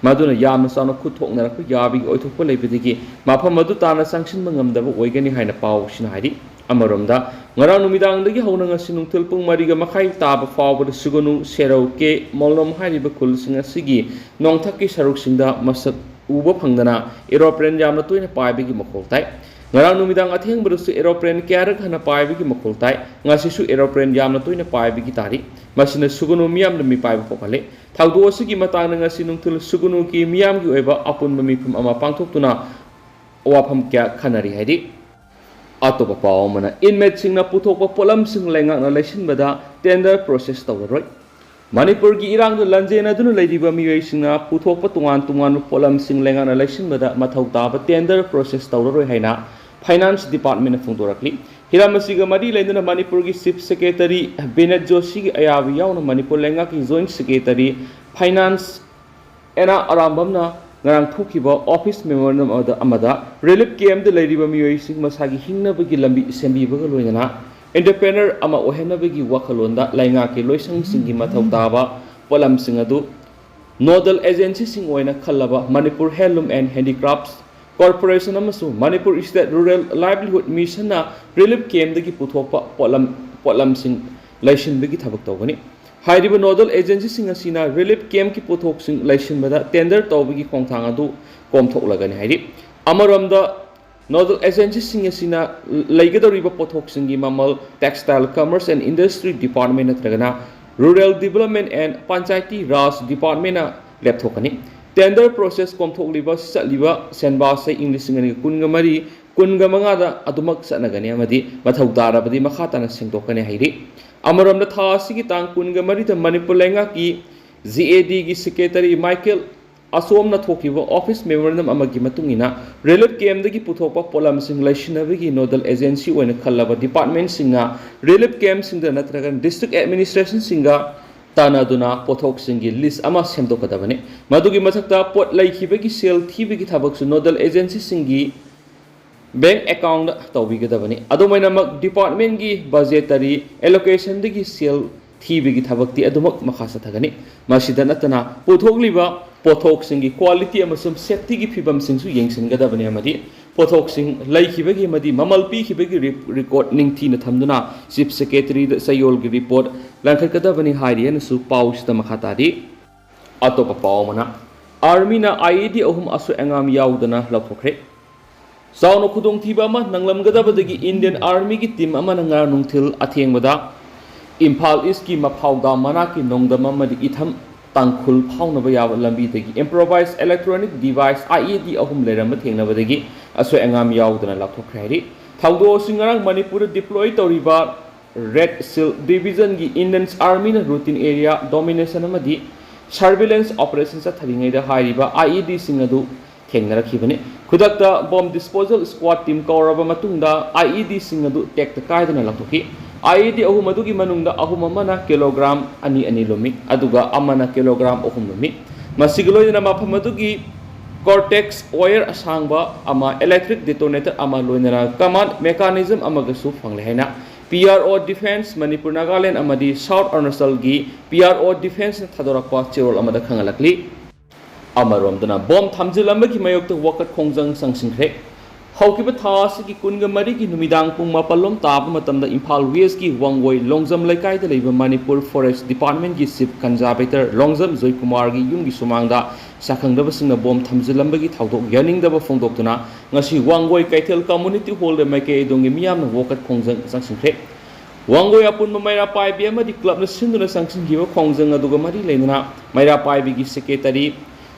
ꯃꯗꯨꯅ ꯌꯥꯝꯅ ꯆꯥꯎꯅ ꯈꯨꯠ ꯊꯣꯛꯅꯔꯛꯄ ꯌꯥꯕꯒꯤ ꯑꯣꯏꯊꯣꯛꯄ ꯂꯩꯕꯗꯒꯤ ꯃꯐꯝ ꯑꯗꯨ ꯇꯥꯟꯅ ꯆꯪꯁꯤꯟꯕ ꯉꯝꯗꯕ ꯑꯣꯏꯒꯅꯤ ꯍꯥꯏꯅ ꯄꯥꯎꯁꯤꯅ ꯍꯥꯏꯔꯤ꯫ ꯑꯃꯔꯣꯝꯗ, ꯉꯔꯥꯡ ꯅꯨꯃꯤꯗꯥꯡꯗꯒꯤ ꯍꯧꯅ ꯉꯁꯤ ꯅꯨꯡꯊꯤꯜ ꯄꯨꯡ ꯃꯔꯤꯒ ꯃꯈꯥꯏ ꯇꯥꯕ ꯐꯥꯎꯕꯗ ꯁꯨꯒꯅꯨ, ꯁꯦꯔꯧ, ꯀꯦ ꯃꯣꯂꯣꯝ ꯍꯥꯏꯔꯤꯕ ꯈꯨꯜꯁꯤꯡ ꯑꯁꯤꯒꯤ ꯅꯣꯡꯊꯛꯀꯤ ꯁꯔꯨꯛꯁꯤꯡꯗ ꯃꯁꯛ ꯎꯕ ꯐꯪꯗꯅ ꯑꯦꯔꯣꯄ꯭ꯂꯦꯟ ꯌꯥꯝꯅ ꯇꯣꯏꯅ ꯄꯥꯏꯕꯒꯤ ꯃꯈꯣꯜ ꯇꯥꯏ꯫ ꯉꯔꯥꯡ ꯅꯨꯃꯤꯗꯥꯡ ꯑꯊꯦꯡꯕꯗꯁꯨ ꯑꯦꯔꯣꯄ꯭ꯂꯦꯟ ꯀꯌꯥꯔꯛ ꯍꯟꯅ ꯄꯥꯏꯕꯒꯤ ꯃꯈꯣꯜ ꯇꯥꯏ꯫ ꯉꯁꯤꯁꯨ ꯑꯦꯔꯣꯄ꯭ꯂꯦꯟ ꯌꯥꯝꯅ ꯇꯣꯏꯅ ꯄꯥꯏꯕꯒꯤ ꯇꯥꯔꯤ꯫ ꯃꯁꯤꯅ ꯁꯨꯒꯅꯨ ꯃꯤꯌꯥꯝꯗ ꯃꯤꯄꯥꯏꯕ ꯄꯣꯛꯍꯜꯂꯤ꯫ ꯊꯧꯗꯣꯛ ꯑꯁꯤꯒꯤ ꯃꯇꯥꯡꯗ ꯉꯁꯤ ꯅꯨꯡꯊꯤꯜ ꯁꯨꯒꯅꯨꯒꯤ ꯃꯤꯌꯥꯝꯒꯤ ꯑꯣꯏꯕ ꯑꯄꯨꯟꯕ ꯃꯤꯐꯝ ꯑꯃ ꯄꯥꯡꯊꯣꯛꯇꯨꯅ ꯋꯥꯐꯝ ꯀꯌꯥ ꯈꯟꯅꯔꯤ ꯍꯥꯏꯔꯤ꯫ ꯑꯇꯣꯞꯄ ꯄꯥꯎ ꯑꯃꯅ, ꯏꯟꯃꯦꯠꯁꯤꯡꯅ ꯄꯨꯊꯣꯛꯄ ꯄꯣꯠꯂꯝꯁꯤꯡ ꯂꯩꯉꯥꯛꯅ ꯂꯩꯁꯤꯟꯕꯗ ꯇꯦꯟꯗꯔ ꯄ꯭ꯔꯣꯁꯦꯁ ꯇꯧꯔꯔꯣꯏ꯫ ꯃꯅꯤꯄꯨꯔꯒꯤ ꯏꯔꯥꯡꯗ ꯂꯥꯟꯖꯦꯟꯅꯗꯨꯅ ꯂꯩꯔꯤꯕ ꯃꯤꯑꯣꯏꯁꯤꯡꯅ ꯄꯨꯊꯣꯛꯄ ꯇꯣꯉꯥꯟ ꯇꯣꯉꯥꯟꯕ ꯄꯣꯠꯂꯝꯁꯤꯡ ꯂꯩꯉꯥꯛꯅ ꯂꯩꯁꯤꯟꯕꯗ ꯃꯊꯧ ꯇꯥꯕ ꯇꯦꯟꯗꯔ ꯄ꯭ꯔꯣꯁꯦꯁ ꯇꯧꯔꯔꯣꯏ ꯍꯥꯏꯅ ꯐꯥꯏꯅꯥꯟꯁ ꯗꯤꯄꯥꯔꯠꯃꯦꯟꯅ ꯐꯣꯡꯗꯣꯔꯛꯂꯤ꯫ ꯍꯤꯔꯝ ꯑꯁꯤꯒ ꯃꯔꯤ ꯂꯩꯅꯅ ꯃꯅꯤꯄꯨꯔꯒꯤ ꯆꯤꯐ ꯁꯦꯀ꯭ꯔꯦꯇꯔꯤ ꯕꯤꯅꯦꯠ ꯖꯣꯁꯤꯒꯤ ꯑꯌꯥꯕ ꯌꯥꯎꯅ ꯃꯅꯤꯄꯨꯔ ꯂꯩꯉꯥꯛꯀꯤ ꯖꯣꯏꯟꯠ ꯁꯦꯀ꯭ꯔꯦꯇꯔꯤ ꯐꯥꯏꯅꯥꯟꯁ ꯑꯦꯅꯥ ꯑꯔꯥꯝꯕꯝꯅ ꯉꯔꯥꯡ ꯊꯣꯛꯈꯤꯕ ꯑꯣꯐꯤꯁ ꯃꯦꯃꯣꯔꯦꯟꯗꯝ ꯑꯃꯗ, ꯑꯃꯗ ꯔꯤꯂꯤꯐ ꯀꯦꯝꯞꯇ ꯂꯩꯔꯤꯕ ꯃꯤꯑꯣꯏꯁꯤꯡ ꯃꯁꯥꯒꯤ ꯍꯤꯡꯅꯕꯒꯤ ꯂꯝꯕꯤ ꯁꯦꯝꯕꯤꯕꯒ ꯂꯣꯏꯅꯅ ꯑꯦꯟꯇꯔꯄ꯭ꯔꯦꯅꯔ ꯑꯃ ꯑꯣꯏꯍꯟꯅꯕꯒꯤ ꯋꯥꯈꯜꯂꯣꯟꯗ ꯂꯩꯉꯥꯛꯀꯤ ꯂꯣꯏꯁꯪꯁꯤꯡꯒꯤ ꯃꯊꯧ ꯇꯥꯕ ꯄꯣꯠꯂꯝꯁꯤꯡ ꯑꯗꯨ ꯅꯣꯗꯜ ꯑꯦꯖꯦꯟꯁꯤꯁꯤꯡ ꯑꯣꯏꯅ ꯈꯜꯂꯕ ꯃꯅꯤꯄꯨꯔ ꯍꯦꯟꯂꯨꯝ ꯑꯦꯟ ꯍꯦꯟꯗꯤꯀ꯭ꯔꯥꯐꯠꯁ ꯀꯣꯔꯄꯣꯔꯦꯁꯟ ꯑꯃꯁꯨꯡ ꯃꯅꯤꯄꯨꯔ ꯁ꯭ꯇꯦꯠ ꯔꯨꯔꯦꯜ ꯂꯥꯏꯚꯂꯤꯍꯨꯗ ꯃꯤꯁꯟꯅ ꯔꯤꯂꯤꯐ ꯀꯦꯝꯞꯇꯒꯤ ꯄꯨꯊꯣꯛꯄ ꯄꯣꯠꯂꯝ, ꯄꯣꯠꯂꯝꯁꯤꯡ ꯂꯩꯁꯤꯟꯕꯒꯤ ꯊꯕꯛ ꯇꯧꯒꯅꯤ꯫ ꯍꯥꯏꯔꯤꯕ ꯅꯣꯗꯜ ꯑꯦꯖꯦꯟꯁꯤꯁꯤꯡ ꯑꯁꯤꯅ ꯔꯤꯂꯤꯐ ꯀꯦꯝꯞꯀꯤ ꯄꯣꯠꯊꯣꯛꯁꯤꯡ ꯂꯩꯁꯤꯟꯕꯗ ꯇꯦꯟꯗꯔ ꯇꯧꯕꯒꯤ ꯈꯣꯡꯊꯥꯡ ꯑꯗꯨ ꯀꯣꯝꯊꯣꯛꯂꯒꯅꯤ ꯍꯥꯏꯔꯤ꯫ ꯑꯃꯔꯣꯝꯗ, ꯅꯣꯗꯜ ꯑꯦꯖꯦꯟꯁꯤꯁꯤꯡ ꯑꯁꯤꯅ ꯂꯩꯒꯗꯧꯔꯤꯕ ꯄꯣꯠꯊꯣꯛꯁꯤꯡꯒꯤ ꯃꯃꯜ Textile, Commerce and Industry Department ꯅꯠꯇ꯭ꯔꯒꯅ Rural Development and Panchayati Raj Department ꯅ ꯂꯦꯞꯊꯣꯛꯀꯅꯤ꯫ ꯇꯦꯟꯗꯔ ꯄ꯭ꯔꯣꯁꯦꯁ ꯀꯣꯝꯊꯣꯛꯂꯤꯕ ꯆꯠꯂꯤꯕ ꯁꯦꯟꯕꯥꯁꯦ ꯏꯪ ꯂꯤꯁꯤꯡ ꯑꯅꯤꯒ ꯀꯨꯟꯒ ꯃꯔꯤ, ꯀꯨꯟꯒ ꯃꯉꯥꯗ ꯑꯗꯨꯃꯛ ꯆꯠꯅꯒꯅꯤ ꯑꯃꯗꯤ ꯃꯊꯧ ꯇꯥꯔꯕꯗꯤ ꯃꯈꯥ ꯇꯥꯅ ꯁꯦꯡꯗꯣꯛꯀꯅꯤ ꯍꯥꯏꯔꯤ꯫ ꯑꯃꯔꯣꯝꯗ, ꯊꯥ ꯑꯁꯤꯒꯤ ꯇꯥꯡ ꯀꯨꯟꯒ ꯃꯔꯤꯗ ꯃꯅꯤꯄꯨꯔ ꯂꯩꯉꯥꯛꯀꯤ ꯖꯤ ꯑꯦ ꯗꯤꯒꯤ ꯁꯦꯀ꯭ꯔꯦꯇꯔꯤ ꯃꯥꯏꯀꯦꯜ ꯑꯁꯣꯝꯅ ꯊꯣꯛꯈꯤꯕ ꯑꯣꯐꯤꯁ ꯃꯦꯃꯣꯔꯦꯟꯗꯝ ꯑꯃꯒꯤ ꯃꯇꯨꯡ ꯏꯟꯅ, ꯔꯤꯂꯤꯐ ꯀꯦꯝꯞꯇꯒꯤ ꯄꯨꯊꯣꯛꯄ ꯄꯣꯠꯂꯝꯁꯤꯡ ꯂꯩꯁꯤꯟꯅꯕꯒꯤ ꯅꯣꯗꯜ ꯑꯦꯖꯦꯟꯁꯤ ꯑꯣꯏꯅ ꯈꯜꯂꯕ ꯗꯤꯄꯥꯔꯠꯃꯦꯟꯁꯤꯡꯅ ꯔꯤꯂꯤꯐ ꯀꯦꯝꯞꯁꯤꯡꯗ ꯅꯠꯇ꯭ꯔꯒ ꯗꯤꯁꯇ꯭ꯔꯤꯛ ꯑꯦꯗꯃꯤꯅꯤꯁꯇ꯭ꯔꯦꯁꯟꯁꯤꯡꯒ ꯇꯥꯟꯅꯗꯨꯅ ꯄꯣꯠꯊꯣꯛꯁꯤꯡꯒꯤ ꯂꯤꯁ ꯑꯃ ꯁꯦꯝꯗꯣꯛꯀꯗꯕꯅꯤ꯫ ꯃꯗꯨꯒꯤ ꯃꯊꯛꯇ, ꯄꯣꯠ ꯂꯩꯈꯤꯕꯒꯤ ꯁꯦꯜ ꯊꯤꯕꯒꯤ ꯊꯕꯛꯁꯨ ꯅꯣꯗꯜ ꯑꯦꯖꯦꯟꯁꯤꯁꯤꯡꯒꯤ ꯕꯦꯡꯛ ꯑꯦꯀꯥꯎꯟꯗ ꯇꯧꯕꯤꯒꯗꯕꯅꯤ꯫ ꯑꯗꯨꯃꯥꯏꯅꯃꯛ, ꯗꯤꯄꯥꯔꯠꯃꯦꯟꯒꯤ ꯕꯖꯦꯇꯔꯤ ꯑꯦꯂꯣꯀꯦꯁꯟꯗꯒꯤ ꯁꯦꯜ ꯊꯤꯕꯒꯤ ꯊꯕꯛꯇꯤ ꯑꯗꯨꯃꯛ ꯃꯈꯥ ꯆꯠꯊꯒꯅꯤ꯫ ꯃꯁꯤꯗ ꯅꯠꯇꯅ, ꯄꯨꯊꯣꯛꯂꯤꯕ ꯄꯣꯠꯊꯣꯛꯁꯤꯡꯒꯤ ꯀ꯭ꯋꯥꯂꯤꯇꯤ ꯑꯃꯁꯨꯡ ꯁꯦꯐꯇꯤꯒꯤ ꯐꯤꯕꯝꯁꯤꯡꯁꯨ ꯌꯦꯡꯁꯤꯟꯒꯗꯕꯅꯤ ꯑꯃꯗꯤ ꯄꯣꯠꯊꯣꯛꯁꯤꯡ ꯂꯩꯈꯤꯕꯒꯤ ꯑꯃꯗꯤ ꯃꯃꯜ ꯄꯤꯈꯤꯕꯒꯤ ꯔꯤ-, ꯔꯦꯀꯣꯔꯗ ꯅꯤꯡꯊꯤꯅ ꯊꯝꯗꯨꯅ ꯆꯤꯐ ꯁꯦꯀ꯭ꯔꯦꯇꯔꯤꯗ ꯆꯌꯣꯜꯒꯤ ꯔꯤꯄꯣꯔꯠ ꯂꯪꯈꯠꯀꯗꯕꯅꯤ ꯍꯥꯏꯔꯤ ꯍꯥꯏꯅꯁꯨ ꯄꯥꯎꯁꯤꯗ ꯃꯈꯥ ꯇꯥꯔꯤ꯫ ꯑꯇꯣꯞꯄ ꯄꯥꯎ ꯑꯃꯅ, ꯑꯥꯔꯃꯤꯅ ꯑꯥꯏ ꯏ ꯗꯤ ꯑꯍꯨꯝ ꯑꯁꯣꯏ ꯑꯉꯥꯝ ꯌꯥꯎꯗꯅ ꯂꯧꯊꯣꯛꯈ꯭ꯔꯦ꯫ ꯆꯥꯎꯅ ꯈꯨꯗꯣꯡꯊꯤꯕ ꯑꯃ ꯅꯪꯂꯝꯒꯗꯕꯗꯒꯤ ꯏꯟꯗꯤꯌꯟ ꯑꯥꯔꯃꯤꯒꯤ ꯇꯤꯝ ꯑꯃꯅ ꯉꯔꯥꯡ ꯅꯨꯡꯊꯤꯜ ꯑꯊꯦꯡꯕꯗ ꯏꯝꯐꯥꯜ ꯏꯁꯀꯤ ꯃꯐꯥꯎꯗꯥ ꯃꯅꯥꯛꯀꯤ ꯅꯣꯡꯗꯝ ꯑꯃꯗꯤ ꯏꯊꯝ ꯇꯥꯡꯈꯨꯜ ꯐꯥꯎꯅꯕ ꯌꯥꯕ ꯂꯝꯕꯤꯗꯒꯤ ꯏꯝꯄ꯭ꯔꯣꯚꯥꯏꯖ ꯏꯂꯦꯛꯇ꯭ꯔꯣꯅꯤꯛ ꯗꯤꯚꯥꯏꯁ ꯑꯥꯏ ꯏ ꯗꯤ ꯑꯍꯨꯝ ꯂꯩꯔꯝꯕ ꯊꯦꯡꯅꯕꯗꯒꯤ ꯑꯁꯣꯏ ꯑꯉꯥꯝ ꯌꯥꯎꯗꯅ ꯂꯥꯞꯊꯣꯛꯈ꯭ꯔꯦ ꯍꯥꯏꯔꯤ꯫ ꯊꯧꯗꯣꯛ ꯑꯁꯤ ꯉꯔꯥꯡ ꯃꯅꯤꯄꯨꯔꯗ ꯗꯤꯄ꯭ꯂꯣꯏ ꯇꯧꯔꯤꯕ ꯔꯦꯗ ꯁꯤꯜ ꯗꯤꯚꯤꯖꯟꯒꯤ ꯏꯟꯗꯤꯌꯟ ꯑꯥꯔꯃꯤꯅ ꯔꯨꯇꯤꯟ ꯑꯦꯔꯤꯌꯥ ꯗꯣꯃꯤꯅꯦꯁꯟ ꯑꯃꯗꯤ ꯁꯔꯚꯤꯂꯦꯟꯁ ꯑꯣꯄꯔꯦꯁꯟ ꯆꯠꯊꯔꯤꯉꯩꯗ ꯍꯥꯏꯔꯤꯕ ꯑꯥꯏ ꯏ ꯗꯤꯁꯤꯡ ꯑꯗꯨ ꯊꯦꯡꯅꯔꯛꯈꯤꯕꯅꯤ꯫ ꯈꯨꯗꯛꯇ ꯕꯣꯝ ꯗꯤꯁꯄꯣꯖꯦꯜ ꯁ꯭ꯀ꯭ꯋꯥꯗ ꯇꯤꯝ ꯀꯧꯔꯕ ꯃꯇꯨꯡꯗ ꯑꯥꯏ ꯏ ꯗꯤꯁꯤꯡ ꯑꯗꯨ ꯇꯦꯛꯇ ꯀꯥꯏꯗꯅ ꯂꯧꯊꯣꯛꯈꯤ꯫ ꯑꯥꯏ ꯏ ꯗꯤ ꯑꯍꯨꯝ ꯑꯗꯨꯒꯤ ꯃꯅꯨꯡꯗ ꯑꯍꯨꯝ ꯑꯃꯅ ꯀꯤꯂꯣꯒ꯭ꯔꯥꯝ ꯑꯅꯤ ꯑꯅꯤ ꯂꯨꯝꯃꯤ, ꯑꯗꯨꯒ ꯑꯃꯅ ꯀꯤꯂꯣꯒ꯭ꯔꯥꯝ ꯑꯍꯨꯝ ꯂꯨꯝꯃꯤ꯫ ꯃꯁꯤꯒ ꯂꯣꯏꯅꯅ ꯃꯐꯝ ꯑꯗꯨꯒꯤ ꯀꯣꯔꯇꯦꯛꯁ ꯋꯥꯌꯔ ꯑꯁꯥꯡꯕ ꯑꯃ, ꯏꯂꯦꯛꯇ꯭ꯔꯤꯛ ꯗꯤꯇꯣꯅꯦꯇꯔ ꯑꯃ, ꯂꯣꯏꯅꯅ ꯀꯃꯥꯟꯗ ꯃꯦꯀꯥꯅꯤꯖꯝ ꯑꯃꯒꯁꯨ ꯐꯪꯂꯦ ꯍꯥꯏꯅ ꯄꯤ ꯑꯥꯔ ꯑꯣ ꯗꯤꯐꯦꯟꯁ ꯃꯅꯤꯄꯨꯔ, ꯅꯥꯒꯥꯂꯦꯟ ꯑꯃꯗꯤ ꯁꯥꯎꯠ ꯑꯔꯨꯅꯥꯆꯜꯒꯤ ꯄꯤ ꯑꯥꯔ ꯑꯣ ꯗꯤꯐꯦꯟꯁꯅ ꯊꯥꯗꯣꯔꯛꯄ ꯆꯦꯔꯣꯜ ꯑꯃꯗ ꯈꯪꯍꯜꯂꯛꯂꯤ꯫ ꯑꯃꯔꯣꯝꯗꯅ, ꯕꯣꯝ ꯊꯝꯖꯤꯜꯂꯝꯕꯒꯤ ꯃꯥꯌꯣꯛꯇ ꯋꯥꯀꯠ ꯈꯣꯡꯖꯪ ꯆꯪꯁꯤꯟꯈ꯭ꯔꯦ꯫ ꯍꯧꯈꯤꯕ ꯊꯥ ꯑꯁꯤꯒꯤ ꯀꯨꯟꯒ ꯃꯔꯤꯒꯤ ꯅꯨꯃꯤꯗꯥꯡ ꯄꯨꯡ ꯃꯥꯄꯜ ꯂꯣꯝ ꯇꯥꯕ ꯃꯇꯝꯗ ꯏꯝꯐꯥꯜ ꯋꯦꯁꯀꯤ ꯋꯥꯡꯒꯣꯏ ꯂꯣꯡꯖꯝ ꯂꯩꯀꯥꯏꯗ ꯂꯩꯕ ꯃꯅꯤꯄꯨꯔ ꯐꯣꯔꯦꯁ꯭ꯠ ꯗꯤꯄꯥꯔꯠꯃꯦꯟꯠꯀꯤ ꯆꯤꯐ ꯀꯟꯖꯥꯔꯕꯦꯇꯔ ꯂꯣꯡꯖꯝ ꯖꯣꯏꯀꯨꯃꯥꯔꯒꯤ ꯌꯨꯝꯒꯤ ꯁꯨꯃꯥꯡꯗ ꯁꯛꯈꯪꯗꯕꯁꯤꯡꯅ ꯕꯣꯝ ꯊꯝꯖꯤꯜꯂꯝꯕꯒꯤ ꯊꯧꯗꯣꯛ ꯌꯥꯅꯤꯡꯗꯕ ꯐꯣꯡꯗꯣꯛꯇꯨꯅ ꯉꯁꯤ ꯋꯥꯡꯒꯣꯏ ꯀꯩꯊꯦꯜ ꯀꯝꯃ꯭ꯌꯨꯅꯤꯇꯤ ꯍꯣꯜꯗ ꯃꯥꯏꯀꯩ ꯑꯗꯣꯝꯒꯤ ꯃꯤꯌꯥꯝꯅ ꯋꯥꯀꯠ ꯈꯣꯡꯖꯪ ꯆꯪꯁꯤꯟꯈ꯭ꯔꯦ꯫ ꯋꯥꯡꯒꯣꯏ ꯑꯄꯨꯟꯕ ꯃꯩꯔꯥ ꯄꯥꯏꯕꯤ ꯑꯃꯗꯤ ꯀ꯭ꯂꯕꯅ ꯁꯤꯟꯗꯨꯅ ꯆꯪꯁꯤꯟꯈꯤꯕ ꯈꯣꯡꯖꯪ ꯑꯗꯨꯒ ꯃꯔꯤ ꯂꯩꯅꯅ ꯃꯩꯔꯥ ꯄꯥꯏꯕꯤꯒꯤ ꯁꯦꯀ꯭ꯔꯦꯇꯔꯤ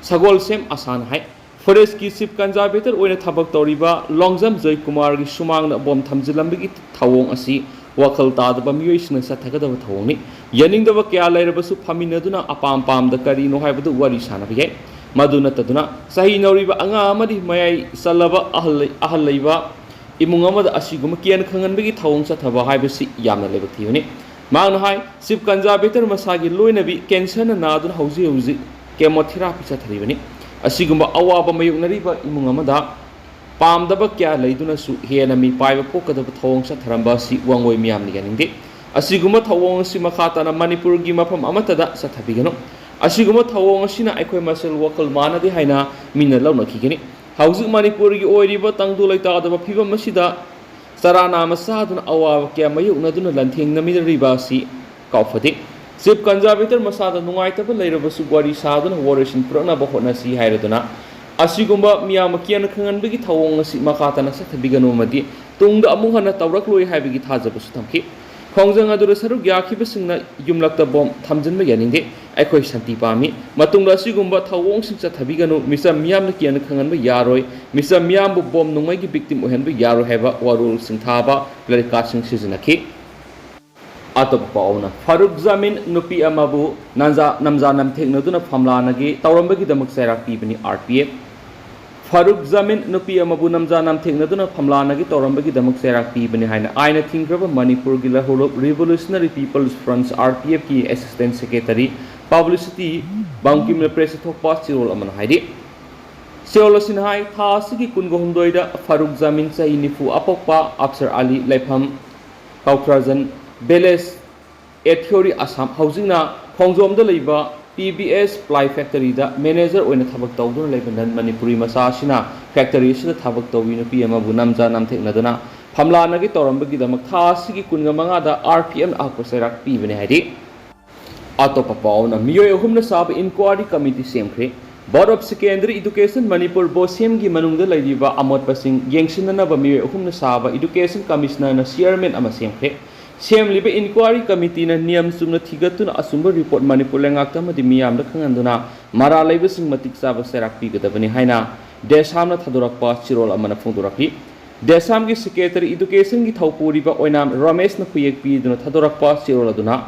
ꯁꯒꯣꯜꯁꯦꯝ ꯑꯁꯥꯟ ꯍꯥꯏ, ꯐꯣꯔꯦꯁ꯭ꯠꯀꯤ ꯆꯤꯐ ꯀꯟꯖꯥꯔꯕꯦꯇꯔ ꯑꯣꯏꯅ ꯊꯕꯛ ꯇꯧꯔꯤꯕ ꯂꯣꯡꯖꯝ ꯖꯣꯏꯀꯨꯃꯥꯔꯒꯤ ꯁꯨꯃꯥꯡꯗ ꯕꯣꯝ ꯊꯝꯖꯤꯜꯂꯝꯕꯒꯤ ꯊꯧꯑꯣꯡ ꯑꯁꯤ ꯋꯥꯈꯜ ꯇꯥꯗꯕ ꯃꯤꯑꯣꯏꯁꯤꯡꯅ ꯆꯠꯊꯒꯗꯕ ꯊꯧꯑꯣꯡꯅꯤ꯫ ꯌꯥꯅꯤꯡꯗꯕ ꯀꯌꯥ ꯂꯩꯔꯕꯁꯨ ꯐꯝꯃꯤꯟꯅꯗꯨꯅ ꯑꯄꯥꯝ ꯄꯥꯝꯗ ꯀꯔꯤꯅꯣ ꯍꯥꯏꯕꯗꯨ ꯋꯥꯔꯤ ꯁꯥꯅꯕ ꯌꯥꯏ꯫ ꯃꯗꯨ ꯅꯠꯇꯗꯨꯅ ꯆꯍꯤ ꯅꯧꯔꯤꯕ ꯑꯉꯥꯡ ꯑꯃꯗꯤ ꯃꯌꯥꯏ ꯆꯜꯂꯕ ꯑꯍꯜ ꯂꯩ-, ꯑꯍꯜ ꯂꯩꯕ ꯏꯃꯨꯡ ꯑꯃꯗ ꯑꯁꯤꯒꯨꯝꯕ ꯀꯤꯍꯟ ꯈꯪꯍꯟꯕꯒꯤ ꯊꯧꯑꯣꯡ ꯆꯠꯊꯕ ꯍꯥꯏꯕꯁꯤ ꯌꯥꯝꯅ ꯂꯥꯏꯕꯛ ꯊꯤꯕꯅꯤ꯫ ꯃꯍꯥꯛꯅ ꯍꯥꯏ, ꯆꯤꯐ ꯀꯟꯖꯥꯔꯕꯦꯇꯔ ꯃꯁꯥꯒꯤ ꯂꯣꯏꯅꯕꯤ ꯀꯦꯟꯁꯔꯅ ꯅꯥꯗꯨꯅ ꯍꯧꯖꯤꯛ ꯍꯧꯖꯤꯛ ꯀꯦꯃꯣꯊꯦꯔꯥꯄꯤ ꯆꯠꯊꯔꯤꯕꯅꯤ꯫ ꯑꯁꯤꯒꯨꯝꯕ ꯑꯋꯥꯕ ꯃꯥꯌꯣꯛꯅꯔꯤꯕ ꯏꯃꯨꯡ ꯑꯃꯗ ꯄꯥꯝꯗꯕ ꯀꯌꯥ ꯂꯩꯗꯨꯅꯁꯨ ꯍꯦꯟꯅ ꯃꯤꯄꯥꯏꯕ ꯄꯣꯛꯀꯗꯕ ꯊꯧꯑꯣꯡ ꯆꯠꯊꯔꯝꯕ ꯑꯁꯤ ꯋꯥꯡꯒꯣꯏ ꯃꯤꯌꯥꯝꯅ ꯌꯥꯅꯤꯡꯗꯦ꯫ ꯑꯁꯤꯒꯨꯝꯕ ꯊꯧꯑꯣꯡ ꯑꯁꯤ ꯃꯈꯥ ꯇꯥꯅ ꯃꯅꯤꯄꯨꯔꯒꯤ ꯃꯐꯝ ꯑꯃꯠꯇꯗ ꯆꯠꯊꯕꯤꯒꯅꯨ꯫ ꯑꯁꯤꯒꯨꯝꯕ ꯊꯧꯑꯣꯡ ꯑꯁꯤꯅ ꯑꯩꯈꯣꯏ ꯃꯁꯦꯜ ꯋꯥꯈꯜ ꯃꯥꯟꯅꯗꯦ ꯍꯥꯏꯅ ꯃꯤꯅ ꯂꯧꯅꯈꯤꯒꯅꯤ꯫ ꯍꯧꯖꯤꯛ ꯃꯅꯤꯄꯨꯔꯒꯤ ꯑꯣꯏꯔꯤꯕ ꯇꯪꯗꯨ ꯂꯩꯇꯥꯗꯕ ꯐꯤꯕꯝ ꯑꯁꯤꯗ ꯆꯔꯥ ꯅꯥꯝꯃ ꯆꯥꯗꯨꯅ ꯑꯋꯥꯕ ꯀꯌꯥ ꯃꯥꯌꯣꯛꯅꯗꯨꯅ ꯂꯥꯟꯊꯦꯡꯅꯃꯤꯟꯅꯔꯤꯕ ꯑꯁꯤ ꯀꯥꯎꯐꯗꯦ꯫ ꯆꯤꯐ ꯀꯟꯖꯥꯔꯕꯦꯇꯔ ꯃꯁꯥꯗ ꯅꯨꯡꯉꯥꯏꯇꯕ ꯂꯩꯔꯕꯁꯨ ꯋꯥꯔꯤ ꯁꯥꯗꯨꯅ ꯋꯥꯔꯣꯏꯁꯤꯟ ꯄꯨꯔꯛꯅꯕ ꯍꯣꯠꯅꯁꯤ ꯍꯥꯏꯔꯗꯨꯅ ꯑꯁꯤꯒꯨꯝꯕ ꯃꯤꯌꯥꯝ ꯀꯤꯍꯟ ꯈꯪꯍꯟꯕꯒꯤ ꯊꯧꯑꯣꯡ ꯑꯁꯤ ꯃꯈꯥ ꯇꯥꯅ ꯆꯠꯊꯕꯤꯒꯅꯨ ꯑꯃꯗꯤ ꯇꯨꯡꯗ ꯑꯃꯨꯛ ꯍꯟꯅ ꯇꯧꯔꯛꯂꯣꯏ ꯍꯥꯏꯕꯒꯤ ꯊꯥꯖꯕꯁꯨ ꯊꯝꯈꯤ꯫ ꯈꯣꯡꯖꯪ ꯑꯗꯨꯗ ꯁꯔꯨꯛ ꯌꯥꯈꯤꯕꯁꯤꯡꯅ ꯌꯨꯝꯂꯛꯇ ꯕꯣꯝ ꯊꯝꯖꯤꯟꯕ ꯌꯥꯅꯤꯡꯗꯦ꯫ ꯑꯩꯈꯣꯏ ꯁꯥꯟꯇꯤ ꯄꯥꯝꯃꯤ꯫ ꯃꯇꯨꯡꯗ ꯑꯁꯤꯒꯨꯝꯕ ꯊꯧꯑꯣꯡꯁꯤꯡ ꯆꯠꯊꯕꯤꯒꯅꯨ꯫ ꯃꯤꯆꯝ ꯃꯤꯌꯥꯝꯅ ꯀꯤꯍꯟ ꯈꯪꯍꯟꯕ ꯌꯥꯔꯣꯏ꯫ ꯃꯤꯆꯝ ꯃꯤꯌꯥꯝꯕꯨ ꯕꯣꯝ ꯅꯣꯡꯃꯩꯒꯤ ꯚꯤꯛꯇꯤꯝ ꯑꯣꯏꯍꯟꯕ ꯌꯥꯔꯣꯏ ꯍꯥꯏꯕ ꯋꯥꯔꯣꯜꯁꯤꯡ ꯊꯥꯕ ꯄ꯭ꯂꯦꯀꯥꯔꯗꯁꯤꯡ ꯁꯤꯖꯤꯟꯅꯈꯤ꯫ ꯑꯇꯣꯞꯄ ꯄꯥꯎ ꯑꯃꯅ, ꯐꯥꯔꯨꯛ ꯖꯥꯃꯤꯟ ꯅꯨꯄꯤ ꯑꯃꯕꯨ ꯅꯟꯖꯥ-, ꯅꯝꯖꯥ ꯅꯝꯊꯦꯛꯅꯗꯨꯅ ꯐꯝꯂꯥꯅꯒꯤ ꯇꯧꯔꯝꯕꯒꯤꯗꯃꯛ ꯆꯩꯔꯥꯛ ꯄꯤꯕꯅꯤ ꯑꯥꯔ ꯄꯤ ꯑꯦꯐ꯫ ꯐꯥꯔꯨꯛ ꯖꯥꯃꯤꯟ ꯅꯨꯄꯤ ꯑꯃꯕꯨ ꯅꯝꯖꯥ ꯅꯝꯊꯦꯛꯅꯗꯨꯅ ꯐꯝꯂꯥꯅꯒꯤ ꯇꯧꯔꯝꯕꯒꯤꯗꯃꯛ ꯆꯩꯔꯥꯛ ꯄꯤꯕꯅꯤ ꯍꯥꯏꯅ ꯑꯥꯏꯟꯅ ꯊꯤꯡꯈ꯭ꯔꯕ ꯃꯅꯤꯄꯨꯔꯒꯤ ꯂꯍꯧꯔꯣꯞ revolutionary people's front, R P ꯑꯦꯐꯀꯤ ꯑꯦꯁꯤꯁꯇꯦꯟꯠ ꯁꯦꯀ꯭ꯔꯦꯇꯔꯤ ꯄꯕ꯭ꯂꯤꯁꯤꯇꯤ ꯕꯥꯡꯀꯤꯝꯅ ꯄ꯭ꯔꯦꯁꯇ ꯊꯣꯛꯄ ꯆꯦꯔꯣꯜ ꯑꯃꯅ ꯍꯥꯏꯔꯤ꯫ ꯆꯦꯔꯣꯜ ꯑꯁꯤꯅ ꯍꯥꯏ, ꯊꯥ ꯑꯁꯤꯒꯤ ꯀꯨꯟꯒ ꯍꯨꯝꯗꯣꯏꯗ ꯐꯥꯔꯨꯛ ꯖꯥꯃꯤꯟ, ꯆꯍꯤ ꯅꯤꯐꯨ, ꯑꯄꯣꯛꯄ ꯑꯞꯁꯔ ꯑꯂꯤ, ꯂꯩꯐꯝ ꯀꯧꯊ꯭ꯔꯥꯖꯟ ꯚꯤꯂꯦꯖ, ꯑꯦꯊꯤꯌꯣꯔꯤ, ꯑꯁꯥꯝ, ꯍꯧꯖꯤꯛꯅ ꯈꯣꯡꯖꯣꯝꯗ ꯂꯩꯕ ꯄꯤ ꯕꯤ ꯑꯦꯁ ꯄ꯭ꯂꯥꯏ ꯐꯦꯛꯇꯔꯤꯗ ꯃꯦꯅꯦꯖꯔ ꯑꯣꯏꯅ ꯊꯕꯛ ꯇꯧꯗꯨꯅ ꯂꯩꯕ ꯅꯟ ꯃꯅꯤꯄꯨꯔꯤ ꯃꯆꯥ ꯑꯁꯤꯅ ꯐꯦꯛꯇꯔꯤ ꯑꯁꯤꯗ ꯊꯕꯛ ꯇꯧꯕꯤ ꯅꯨꯄꯤ ꯑꯃꯕꯨ ꯅꯝꯖ ꯅꯝꯊꯦꯛꯅꯗꯨꯅ ꯐꯝꯂꯥꯅꯒꯤ ꯇꯧꯔꯝꯕꯒꯤꯗꯃꯛ ꯊꯥ ꯑꯁꯤꯒꯤ ꯀꯨꯟꯒ ꯃꯉꯥꯗ RPM ꯑꯀꯨꯞꯄ ꯆꯩꯔꯥꯛ ꯄꯤꯕꯅꯤ ꯍꯥꯏꯔꯤ꯫ ꯑꯇꯣꯞꯄ ꯄꯥꯎꯅ ꯃꯤꯑꯣꯏ ꯑꯍꯨꯝꯅ ꯁꯥꯕ ꯏꯟꯀ꯭ꯋꯥꯔꯤ ꯀꯃꯤꯇꯤ ꯁꯦꯝꯈ꯭ꯔꯦ꯫ Board of Secondary Education Manipur, BOSEM ꯒꯤ ꯃꯅꯨꯡꯗ ꯂꯩꯔꯤꯕ ꯑꯃꯣꯠꯄꯁꯤꯡ ꯌꯦꯡꯁꯤꯟꯅꯅꯕ ꯃꯤꯑꯣꯏ ꯑꯍꯨꯝꯅ ꯁꯥꯕ ꯏꯗꯨꯀꯦꯁꯟ ꯀꯃꯤꯁꯅꯔꯅ ꯆꯤꯌꯔꯃꯦꯟ ꯑꯃ ꯁꯦꯝꯈ꯭ꯔꯦ꯫ ꯁꯦꯝꯂꯤꯕ ꯏꯟꯀ꯭ꯋꯥꯔꯤ ꯀꯃꯤꯇꯤꯅ ꯅꯤꯌꯝ ꯆꯨꯝꯅ ꯊꯤꯒꯠꯇꯨꯅ ꯑꯆꯨꯝꯕ ꯔꯤꯄꯣꯔꯠ ꯃꯅꯤꯄꯨꯔ ꯂꯩꯉꯥꯛꯇ ꯑꯃꯗꯤ ꯃꯤꯌꯥꯝꯗ ꯈꯪꯍꯟꯗꯨꯅ ꯃꯔꯥꯜ ꯂꯩꯕꯁꯤꯡ ꯃꯇꯤꯛ ꯆꯥꯕ ꯆꯩꯔꯥꯛ ꯄꯤꯒꯗꯕꯅꯤ ꯍꯥꯏꯅ ꯗꯦꯁꯥꯝꯅ ꯊꯥꯗꯣꯔꯛꯄ ꯆꯦꯔꯣꯜ ꯑꯃꯅ ꯐꯣꯡꯗꯣꯔꯛꯂꯤ꯫ ꯗꯦꯁꯥꯝꯒꯤ ꯁꯦꯀ꯭ꯔꯦꯇꯔꯤ ꯏꯗꯨꯀꯦꯁꯟꯒꯤ ꯊꯧꯄꯨꯔꯤꯕ ꯑꯣꯏꯅꯥꯝ ꯔꯃꯦꯁꯅ ꯈꯨꯌꯦꯛ ꯄꯤꯗꯨꯅ ꯊꯥꯗꯣꯔꯛꯄ ꯆꯦꯔꯣꯜ ꯑꯗꯨꯅ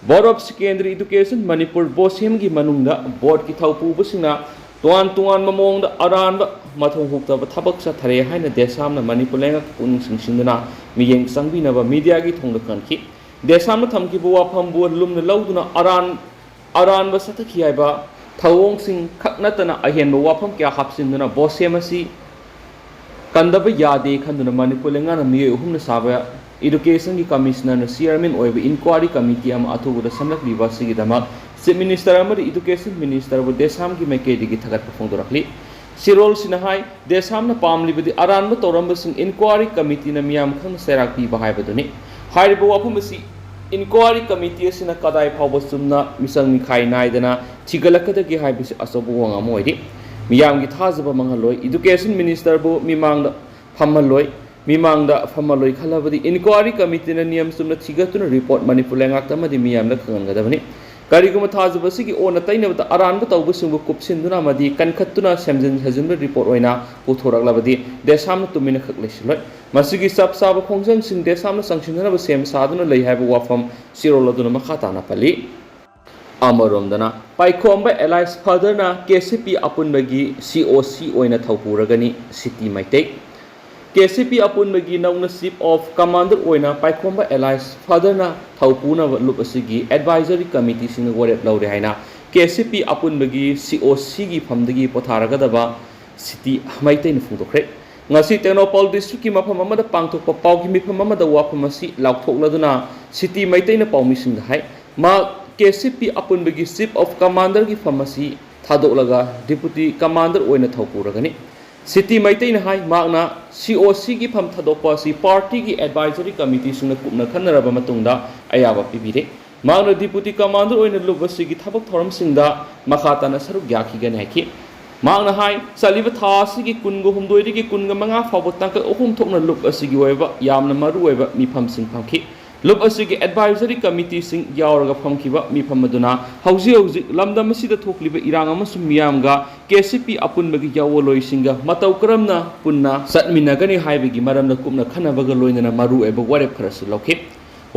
Board of Secondary Education Manipur, BOSEM ꯒꯤ ꯃꯅꯨꯡꯗ ꯕꯣꯔꯗꯀꯤ ꯊꯧꯄꯨꯕꯁꯤꯡꯅ ꯇꯣꯉꯥꯟ ꯇꯣꯉꯥꯟꯕ ꯃꯑꯣꯡꯗ ꯑꯔꯥꯟꯕ ꯃꯊꯧ ꯍꯨꯛꯇꯕ ꯊꯕꯛ ꯆꯠꯊꯔꯦ ꯍꯥꯏꯅ ꯗꯦꯁꯥꯝꯅ ꯃꯅꯤꯄꯨꯔ ꯂꯩꯉꯥꯛꯄꯨ ꯄꯨꯛꯅꯤꯡ ꯆꯤꯡꯁꯤꯟꯗꯨꯅ ꯃꯤꯠꯌꯦꯡ ꯆꯪꯕꯤꯅꯕ ꯃꯤꯗꯤꯌꯥꯒꯤ ꯊꯣꯡꯗ ꯀꯟꯈꯤ꯫ ꯗꯦꯁꯥꯝꯅ ꯊꯝꯈꯤꯕ ꯋꯥꯐꯝꯕꯨ ꯂꯨꯝꯅ ꯂꯧꯗꯨꯅ ꯑꯔꯥꯟ ꯑꯔꯥꯟꯕ ꯆꯠꯊꯈꯤ ꯍꯥꯏꯕ ꯊꯧꯑꯣꯡꯁꯤꯡ ꯈꯛ ꯅꯠꯇꯅ ꯑꯍꯦꯟꯕ ꯋꯥꯐꯝ ꯀꯌꯥ ꯍꯥꯞꯆꯤꯟꯗꯨꯅ BOSEM ꯑꯁꯤ ꯀꯟꯗꯕ ꯌꯥꯗꯦ ꯈꯟꯗꯨꯅ ꯃꯅꯤꯄꯨꯔ ꯂꯩꯉꯥꯛꯅ ꯃꯤꯑꯣꯏ ꯑꯍꯨꯝꯅ ꯁꯥꯕ ꯏꯗꯨꯀꯦꯁꯟꯒꯤ ꯀꯃꯤꯁꯅꯔꯅ ꯆꯤꯌꯔꯃꯦꯟ ꯑꯣꯏꯕ ꯏꯟꯀ꯭ꯋꯥꯔꯤ ꯀꯃꯤꯇꯤ ꯑꯃ ꯑꯊꯨꯕꯗ ꯁꯦꯝꯂꯛꯂꯤꯕ ꯑꯁꯤꯒꯤꯗꯃꯛ ꯆꯤꯐ ꯃꯤꯅꯤꯁꯇꯔ ꯑꯃꯗꯤ ꯏꯗꯨꯀꯦꯁꯟ ꯃꯤꯅꯤꯁꯇꯔꯕꯨ ꯗꯦꯁꯥꯝꯒꯤ ꯃꯥꯏꯀꯩꯗꯒꯤ ꯊꯥꯒꯠꯄ ꯐꯣꯡꯗꯣꯔꯛꯂꯤ꯫ ꯆꯦꯔꯣꯜꯁꯤꯅ ꯍꯥꯏ, ꯗꯦꯁꯥꯝꯅ ꯄꯥꯝꯂꯤꯕꯗꯤ ꯑꯔꯥꯟꯕ ꯇꯧꯔꯝꯕꯁꯤꯡ ꯏꯟꯀ꯭ꯋꯥꯔꯤ ꯀꯃꯤꯇꯤꯅ ꯃꯤꯌꯥꯝ ꯈꯪꯅ ꯆꯩꯔꯥꯛ ꯄꯤꯕ ꯍꯥꯏꯕꯗꯨꯅꯤ꯫ ꯍꯥꯏꯔꯤꯕ ꯋꯥꯐꯝ ꯑꯁꯤ ꯏꯟꯀ꯭ꯋꯥꯔꯤ ꯀꯃꯤꯇꯤ ꯑꯁꯤꯅ ꯀꯗꯥꯏ ꯐꯥꯎꯕ ꯆꯨꯝꯅ ꯃꯤꯆꯪ ꯃꯤꯈꯥꯏ ꯅꯥꯏꯗꯅ ꯊꯤꯒꯠꯂꯛꯀꯗꯒꯦ ꯍꯥꯏꯕꯁꯤ ꯑꯆꯧꯕ ꯋꯥꯉꯥꯡ ꯑꯃ ꯑꯣꯏꯔꯤ꯫ ꯃꯤꯌꯥꯝꯒꯤ ꯊꯥꯖꯕ ꯃꯥꯡꯍꯜꯂꯣꯏ꯫ ꯏꯗꯨꯀꯦꯁꯟ ꯃꯤꯅꯤꯁꯇꯔꯕꯨ ꯃꯤꯃꯥꯡꯗ ꯐꯝꯍꯜꯂꯣꯏ꯫ ꯃꯤꯃꯥꯡꯗ ꯐꯝꯍꯜꯂꯣꯏ ꯈꯜꯂꯕꯗꯤ ꯏꯟꯀ꯭ꯋꯥꯔꯤ ꯀꯃꯤꯇꯤꯅ ꯅꯤꯌꯝ ꯆꯨꯝꯅ ꯊꯤꯒꯠꯇꯨꯅ ꯔꯤꯄꯣꯔꯠ ꯃꯅꯤꯄꯨꯔ ꯂꯩꯉꯥꯛꯇ ꯑꯃꯗꯤ ꯃꯤꯌꯥꯝꯗ ꯈꯪꯍꯟꯒꯗꯕꯅꯤ꯫ ꯀꯔꯤꯒꯨꯝꯕ ꯊꯥꯖꯕ ꯑꯁꯤꯒꯤ ꯑꯣꯟꯅ ꯇꯩꯅꯕꯗ ꯑꯔꯥꯟꯕ ꯇꯧꯕꯁꯤꯡꯕꯨ ꯀꯨꯞꯁꯤꯟꯗꯨꯅ ꯑꯃꯗꯤ ꯀꯟꯈꯠꯇꯨꯅ ꯁꯦꯝꯖꯤꯟ ꯁꯥꯖꯤꯟꯕ ꯔꯤꯄꯣꯔꯠ ꯑꯣꯏꯅ ꯄꯨꯊꯣꯔꯛꯂꯕꯗꯤ ꯗꯦꯁꯥꯝꯅ ꯇꯨꯃꯤꯟꯅ ꯈꯛ ꯂꯩꯁꯤꯜꯂꯣꯏ꯫ ꯃꯁꯤꯒꯤ ꯆꯞ ꯆꯥꯕ ꯈꯣꯡꯖꯪꯁꯤꯡ ꯗꯦꯁꯥꯝꯅ ꯆꯪꯁꯤꯟꯅꯅꯕ ꯁꯦꯝ ꯁꯥꯗꯨꯅ ꯂꯩ ꯍꯥꯏꯕ ꯋꯥꯐꯝ ꯆꯦꯔꯣꯜ ꯑꯗꯨꯅ ꯃꯈꯥ ꯇꯥꯅ ꯄꯜꯂꯤ꯫ ꯑꯃꯔꯣꯝꯗꯅ, ꯄꯥꯏꯈꯣꯝꯕ ꯑꯦꯂꯥꯏꯁ ꯐꯥꯗꯔꯅ KCP ꯑꯄꯨꯟꯕꯒꯤ COC ꯑꯣꯏꯅ ꯊꯧꯄꯨꯔꯒꯅꯤ, ꯁꯤꯇꯤ ꯃꯩꯇꯩ꯫ KCP ꯑꯄꯨꯟꯕꯒꯤ ꯅꯧꯅ Chief of Commander ꯑꯣꯏꯅ ꯄꯥꯏꯈꯣꯝꯕ ꯑꯦꯂꯥꯏꯁ ꯐꯥꯗꯔꯅ ꯊꯧꯄꯨꯅꯕ ꯂꯨꯞ ꯑꯁꯤꯒꯤ advisory committeeꯁꯤꯡꯅ ꯋꯥꯔꯦꯞ ꯂꯧꯔꯦ ꯍꯥꯏꯅ KCP ꯑꯄꯨꯟꯕꯒꯤ COCꯒꯤ ꯐꯝꯗꯒꯤ ꯄꯣꯊꯥꯔꯒꯗꯕ ꯁꯤꯇꯤ ꯃꯩꯇꯩꯅ ꯐꯣꯡꯗꯣꯛꯈ꯭ꯔꯦ꯫ ꯉꯁꯤ ꯇꯦꯡꯅꯧꯄꯜ districtꯀꯤ ꯃꯐꯝ ꯑꯃꯗ ꯄꯥꯡꯊꯣꯛꯄ ꯄꯥꯎꯒꯤ ꯃꯤꯐꯝ ꯑꯃꯗ ꯋꯥꯐꯝ ꯑꯁꯤ ꯂꯥꯎꯊꯣꯛꯂꯗꯨꯅ ꯁꯤꯇꯤ ꯃꯩꯇꯩꯅ ꯄꯥꯎꯃꯤꯁꯤꯡꯗ ꯍꯥꯏ, ꯃꯍꯥꯛ KCP ꯑꯄꯨꯟꯕꯒꯤ Chief of Commanderꯒꯤ ꯐꯝ ꯑꯁꯤ ꯊꯥꯗꯣꯛꯂꯒ Deputy Commander ꯑꯣꯏꯅ ꯊꯧꯄꯨꯔꯒꯅꯤ꯫ ꯁꯤꯇꯤ ꯃꯩꯇꯩꯅ ꯍꯥꯏ, ꯃꯍꯥꯛꯅ ꯁꯤ ꯑꯣ ꯁꯤꯒꯤ ꯐꯝ ꯊꯥꯗꯣꯛꯄ ꯑꯁꯤ ꯄꯥꯔꯇꯤꯒꯤ ꯑꯦꯗꯚꯥꯏꯖꯔꯤ ꯀꯃꯤꯇꯤꯁꯤꯡꯅ ꯀꯨꯞꯅ ꯈꯟꯅꯔꯕ ꯃꯇꯨꯡꯗ ꯑꯌꯥꯕ ꯄꯤꯕꯤꯔꯦ꯫ ꯃꯍꯥꯛꯅ ꯗꯤꯄꯨꯇꯤ ꯀꯃꯥꯟꯗꯔ ꯑꯣꯏꯅ ꯂꯨꯞ ꯑꯁꯤꯒꯤ ꯊꯕꯛ ꯊꯧꯔꯝꯁꯤꯡꯗ ꯃꯈꯥ ꯇꯥꯅ ꯁꯔꯨꯛ ꯌꯥꯈꯤꯒꯅꯤ ꯍꯥꯏꯈꯤ꯫ ꯃꯍꯥꯛꯅ ꯍꯥꯏ, ꯆꯠꯂꯤꯕ ꯊꯥ ꯑꯁꯤꯒꯤ ꯀꯨꯟꯒ ꯍꯨꯝꯗꯣꯏꯗꯒꯤ ꯀꯨꯟꯒ ꯃꯉꯥ ꯐꯥꯎꯕ ꯇꯥꯡꯀꯛ ꯑꯍꯨꯝ ꯊꯣꯛꯅ ꯂꯨꯞ ꯑꯁꯤꯒꯤ ꯑꯣꯏꯕ ꯌꯥꯝꯅ ꯃꯔꯨꯑꯣꯏꯕ ꯃꯤꯐꯝꯁꯤꯡ ꯐꯝꯈꯤ꯫ ꯂꯨꯞ ꯑꯁꯤꯒꯤ ꯑꯦꯗꯚꯥꯏꯖꯔꯤ ꯀꯃꯤꯇꯤꯁꯤꯡ ꯌꯥꯎꯔꯒ ꯐꯝꯈꯤꯕ ꯃꯤꯐꯝ ꯑꯗꯨꯅ ꯍꯧꯖꯤꯛ ꯍꯧꯖꯤꯛ ꯂꯝꯗꯝ ꯑꯁꯤꯗ ꯊꯣꯛꯂꯤꯕ ꯏꯔꯥꯡ ꯑꯃꯁꯨꯡ ꯃꯤꯌꯥꯝꯒ ꯀꯦ ꯁꯤ ꯄꯤ ꯑꯄꯨꯟꯕꯒꯤ ꯌꯥꯑꯣꯟꯂꯣꯏꯁꯤꯡꯒ ꯃꯇꯧ ꯀꯔꯝꯅ ꯄꯨꯟꯅ ꯆꯠꯃꯤꯟꯅꯒꯅꯤ ꯍꯥꯏꯕꯒꯤ ꯃꯔꯝꯗ ꯀꯨꯞꯅ ꯈꯟꯅꯕꯒ ꯂꯣꯏꯅꯅ ꯃꯔꯨꯑꯣꯏꯕ ꯋꯥꯔꯦꯞ ꯈꯔꯁꯨ ꯂꯧꯈꯤ꯫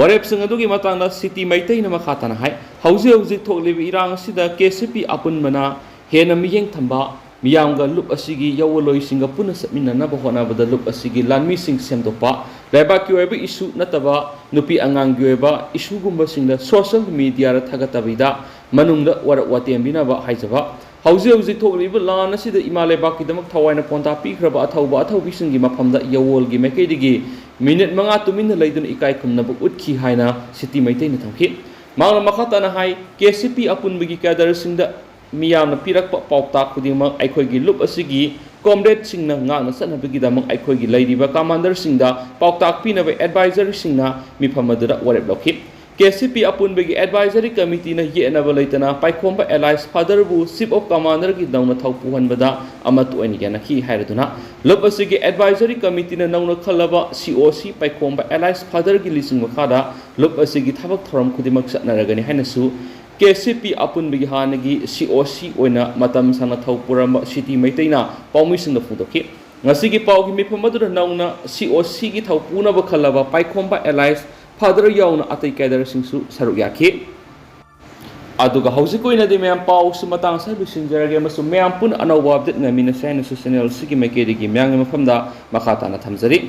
ꯋꯥꯔꯦꯞꯁꯤꯡ ꯑꯗꯨꯒꯤ ꯃꯇꯥꯡꯗ ꯁꯤꯇꯤ ꯃꯩꯇꯩꯅ ꯃꯈꯥ ꯇꯥꯅ ꯍꯥꯏ, ꯍꯧꯖꯤꯛ ꯍꯧꯖꯤꯛ ꯊꯣꯛꯂꯤꯕ ꯏꯔꯥꯡ ꯑꯁꯤꯗ ꯀꯦ ꯁꯤ ꯄꯤ ꯑꯄꯨꯟꯕꯅ ꯍꯦꯟꯅ ꯃꯤꯠꯌꯦꯡ ꯊꯝꯕ, ꯃꯤꯌꯥꯝꯒ ꯂꯨꯞ ꯑꯁꯤꯒꯤ ꯌꯥꯑꯣꯟꯂꯣꯏꯁꯤꯡꯒ ꯄꯨꯟꯅ ꯆꯠꯃꯤꯟꯅꯅꯕ ꯍꯣꯠꯅꯕꯗ ꯂꯨꯞ ꯑꯁꯤꯒꯤ ꯂꯥꯟꯃꯤꯁꯤꯡ ꯁꯦꯝꯗꯣꯛꯄ, ꯂꯩꯕꯥꯛꯀꯤ ꯑꯣꯏꯕ ꯏꯁꯨ ꯅꯠꯇꯕ ꯅꯨꯄꯤ ꯑꯉꯥꯡꯒꯤ ꯑꯣꯏꯕ ꯏꯁꯨꯒꯨꯝꯕꯁꯤꯡꯗ ꯁꯣꯁꯤꯌꯦꯜ ꯃꯤꯗꯤꯌꯥꯗ ꯊꯥꯒꯠꯇꯕꯤꯗ ꯃꯅꯨꯡꯗ ꯋꯥꯔꯛ ꯋꯥꯇꯦꯝꯕꯤꯅꯕ ꯍꯥꯏꯖꯕ꯫ ꯍꯧꯖꯤꯛ ꯍꯧꯖꯤꯛ ꯊꯣꯛꯂꯤꯕ ꯂꯥꯟ ꯑꯁꯤꯗ ꯏꯃꯥ ꯂꯩꯕꯥꯛꯀꯤꯗꯃꯛ ꯊꯋꯥꯏꯅ ꯄꯣꯟꯊꯥ ꯄꯤꯈ꯭ꯔꯕ ꯑꯊꯧꯕ ꯑꯊꯧꯕꯤꯁꯤꯡꯒꯤ ꯃꯐꯝꯗ ꯌꯥꯑꯣꯟꯒꯤ ꯃꯥꯏꯀꯩꯗꯒꯤ ꯃꯤꯅꯤꯠ ꯃꯉꯥ ꯇꯨꯃꯤꯟꯅ ꯂꯩꯗꯨꯅ ꯏꯀꯥꯏ ꯈꯨꯝꯅꯕ ꯎꯠꯈꯤ ꯍꯥꯏꯅ ꯁꯤꯇꯤ ꯃꯩꯇꯩꯅ ꯊꯝꯈꯤ꯫ ꯃꯍꯥꯛꯅ ꯃꯈꯥ ꯇꯥꯅ ꯍꯥꯏ, ꯀꯦ ꯁꯤ ꯄꯤ ꯑꯄꯨꯟꯕꯒꯤ ꯀꯦꯗꯔꯁꯤꯡꯗ ꯃꯤꯌꯥꯝꯅ ꯄꯤꯔꯛꯄ ꯄꯥꯎꯇꯥꯛ ꯈꯨꯗꯤꯡꯃꯛ ꯑꯩꯈꯣꯏꯒꯤ ꯂꯨꯞ ꯑꯁꯤꯒꯤ ꯀꯣꯝꯔꯦꯗꯁꯤꯡꯅ ꯉꯥꯛꯅ ꯆꯠꯅꯕꯒꯤꯗꯃꯛ ꯑꯩꯈꯣꯏꯒꯤ ꯂꯩꯔꯤꯕ ꯀꯃꯥꯟꯗꯔꯁꯤꯡꯗ ꯄꯥꯎꯇꯥꯛ ꯄꯤꯅꯕ ꯑꯦꯗꯚꯥꯏꯖꯔꯁꯤꯡꯅ ꯃꯤꯐꯝ ꯑꯗꯨꯗ ꯋꯥꯔꯦꯞ ꯂꯧꯈꯤ꯫ ꯀꯦ ꯁꯤ ꯄꯤ ꯑꯄꯨꯟꯕꯒꯤ ꯑꯦꯗꯚꯥꯏꯖꯔꯤ ꯀꯃꯤꯇꯤꯅ ꯌꯦꯠꯅꯕ ꯂꯩꯇꯅ ꯄꯥꯏꯈꯣꯝꯕ ꯑꯦꯂꯥꯏꯁ ꯐꯥꯗꯔꯕꯨ ꯆꯤꯐ ꯑꯣꯐ ꯀꯃꯥꯟꯗꯔꯒꯤ ꯅꯧꯅ ꯊꯧ ꯄꯨꯍꯟꯕꯗ ꯑꯃꯠꯇ ꯑꯣꯏꯅ ꯌꯥꯅꯈꯤ ꯍꯥꯏꯔꯗꯨꯅ ꯂꯨꯞ ꯑꯁꯤꯒꯤ ꯑꯦꯗꯚꯥꯏꯖꯔꯤ ꯀꯃꯤꯇꯤꯅ ꯅꯧꯅ ꯈꯜꯂꯕ ꯁꯤ ꯑꯣ ꯁꯤ ꯄꯥꯏꯈꯣꯝꯕ ꯑꯦꯂꯥꯏꯁ ꯐꯥꯗꯔꯒꯤ ꯂꯤꯆꯤꯡ ꯃꯈꯥꯗ ꯂꯨꯞ ꯑꯁꯤꯒꯤ ꯊꯕꯛ ꯊꯧꯔꯝ ꯈꯨꯗꯤꯡꯃꯛ ꯆꯠꯅꯔꯒꯅꯤ ꯍꯥꯏꯅꯁꯨ ꯀꯦ ꯁꯤ ꯄꯤ ꯑꯄꯨꯟꯕꯒꯤ ꯍꯥꯟꯅꯒꯤ ꯁꯤ ꯑꯣ ꯁꯤ ꯑꯣꯏꯅ ꯃꯇꯝ ꯁꯥꯡꯅ ꯊꯧ ꯄꯨꯔꯝꯕ ꯁꯤꯇꯤ ꯃꯩꯇꯩꯅ ꯄꯥꯎꯃꯤꯁꯤꯡꯗ ꯐꯣꯡꯗꯣꯛꯈꯤ꯫ ꯉꯁꯤꯒꯤ ꯄꯥꯎꯒꯤ ꯃꯤꯐꯝ ꯑꯗꯨꯗ ꯅꯧꯅ ꯁꯤ ꯑꯣ ꯁꯤꯒꯤ ꯊꯧ ꯄꯨꯅꯕ ꯈꯜꯂꯕ ꯄꯥꯏꯈꯣꯝꯕ ꯑꯦꯂꯥꯏꯁ ꯐꯥꯗꯔ ꯌꯥꯎꯅ ꯑꯇꯩ ꯀꯦꯗꯔꯁꯤꯡꯁꯨ ꯁꯔꯨꯛ ꯌꯥꯈꯤ꯫ ꯑꯗꯨꯒ ꯍꯧꯖꯤꯛꯀꯤ ꯑꯣꯏꯅꯗꯤ ꯃꯌꯥꯝ ꯄꯥꯎꯁꯨ ꯃꯇꯥꯡ ꯑꯁꯤꯗ ꯂꯣꯏꯁꯤꯟꯖꯔꯒꯦ ꯑꯃꯁꯨꯡ ꯃꯌꯥꯝ ꯄꯨꯟꯅ ꯑꯅꯧꯕ ꯑꯞꯗꯦꯠ ꯉꯥꯏꯃꯤꯟꯅꯁꯦ ꯍꯥꯏꯅꯁꯨ ꯆꯦꯅꯦꯜ ꯑꯁꯤꯒꯤ ꯃꯥꯏꯀꯩꯗꯒꯤ ꯃꯌꯥꯝꯒꯤ ꯃꯐꯝꯗ ꯃꯈꯥ ꯇꯥꯅ ꯊꯝꯖꯔꯤ꯫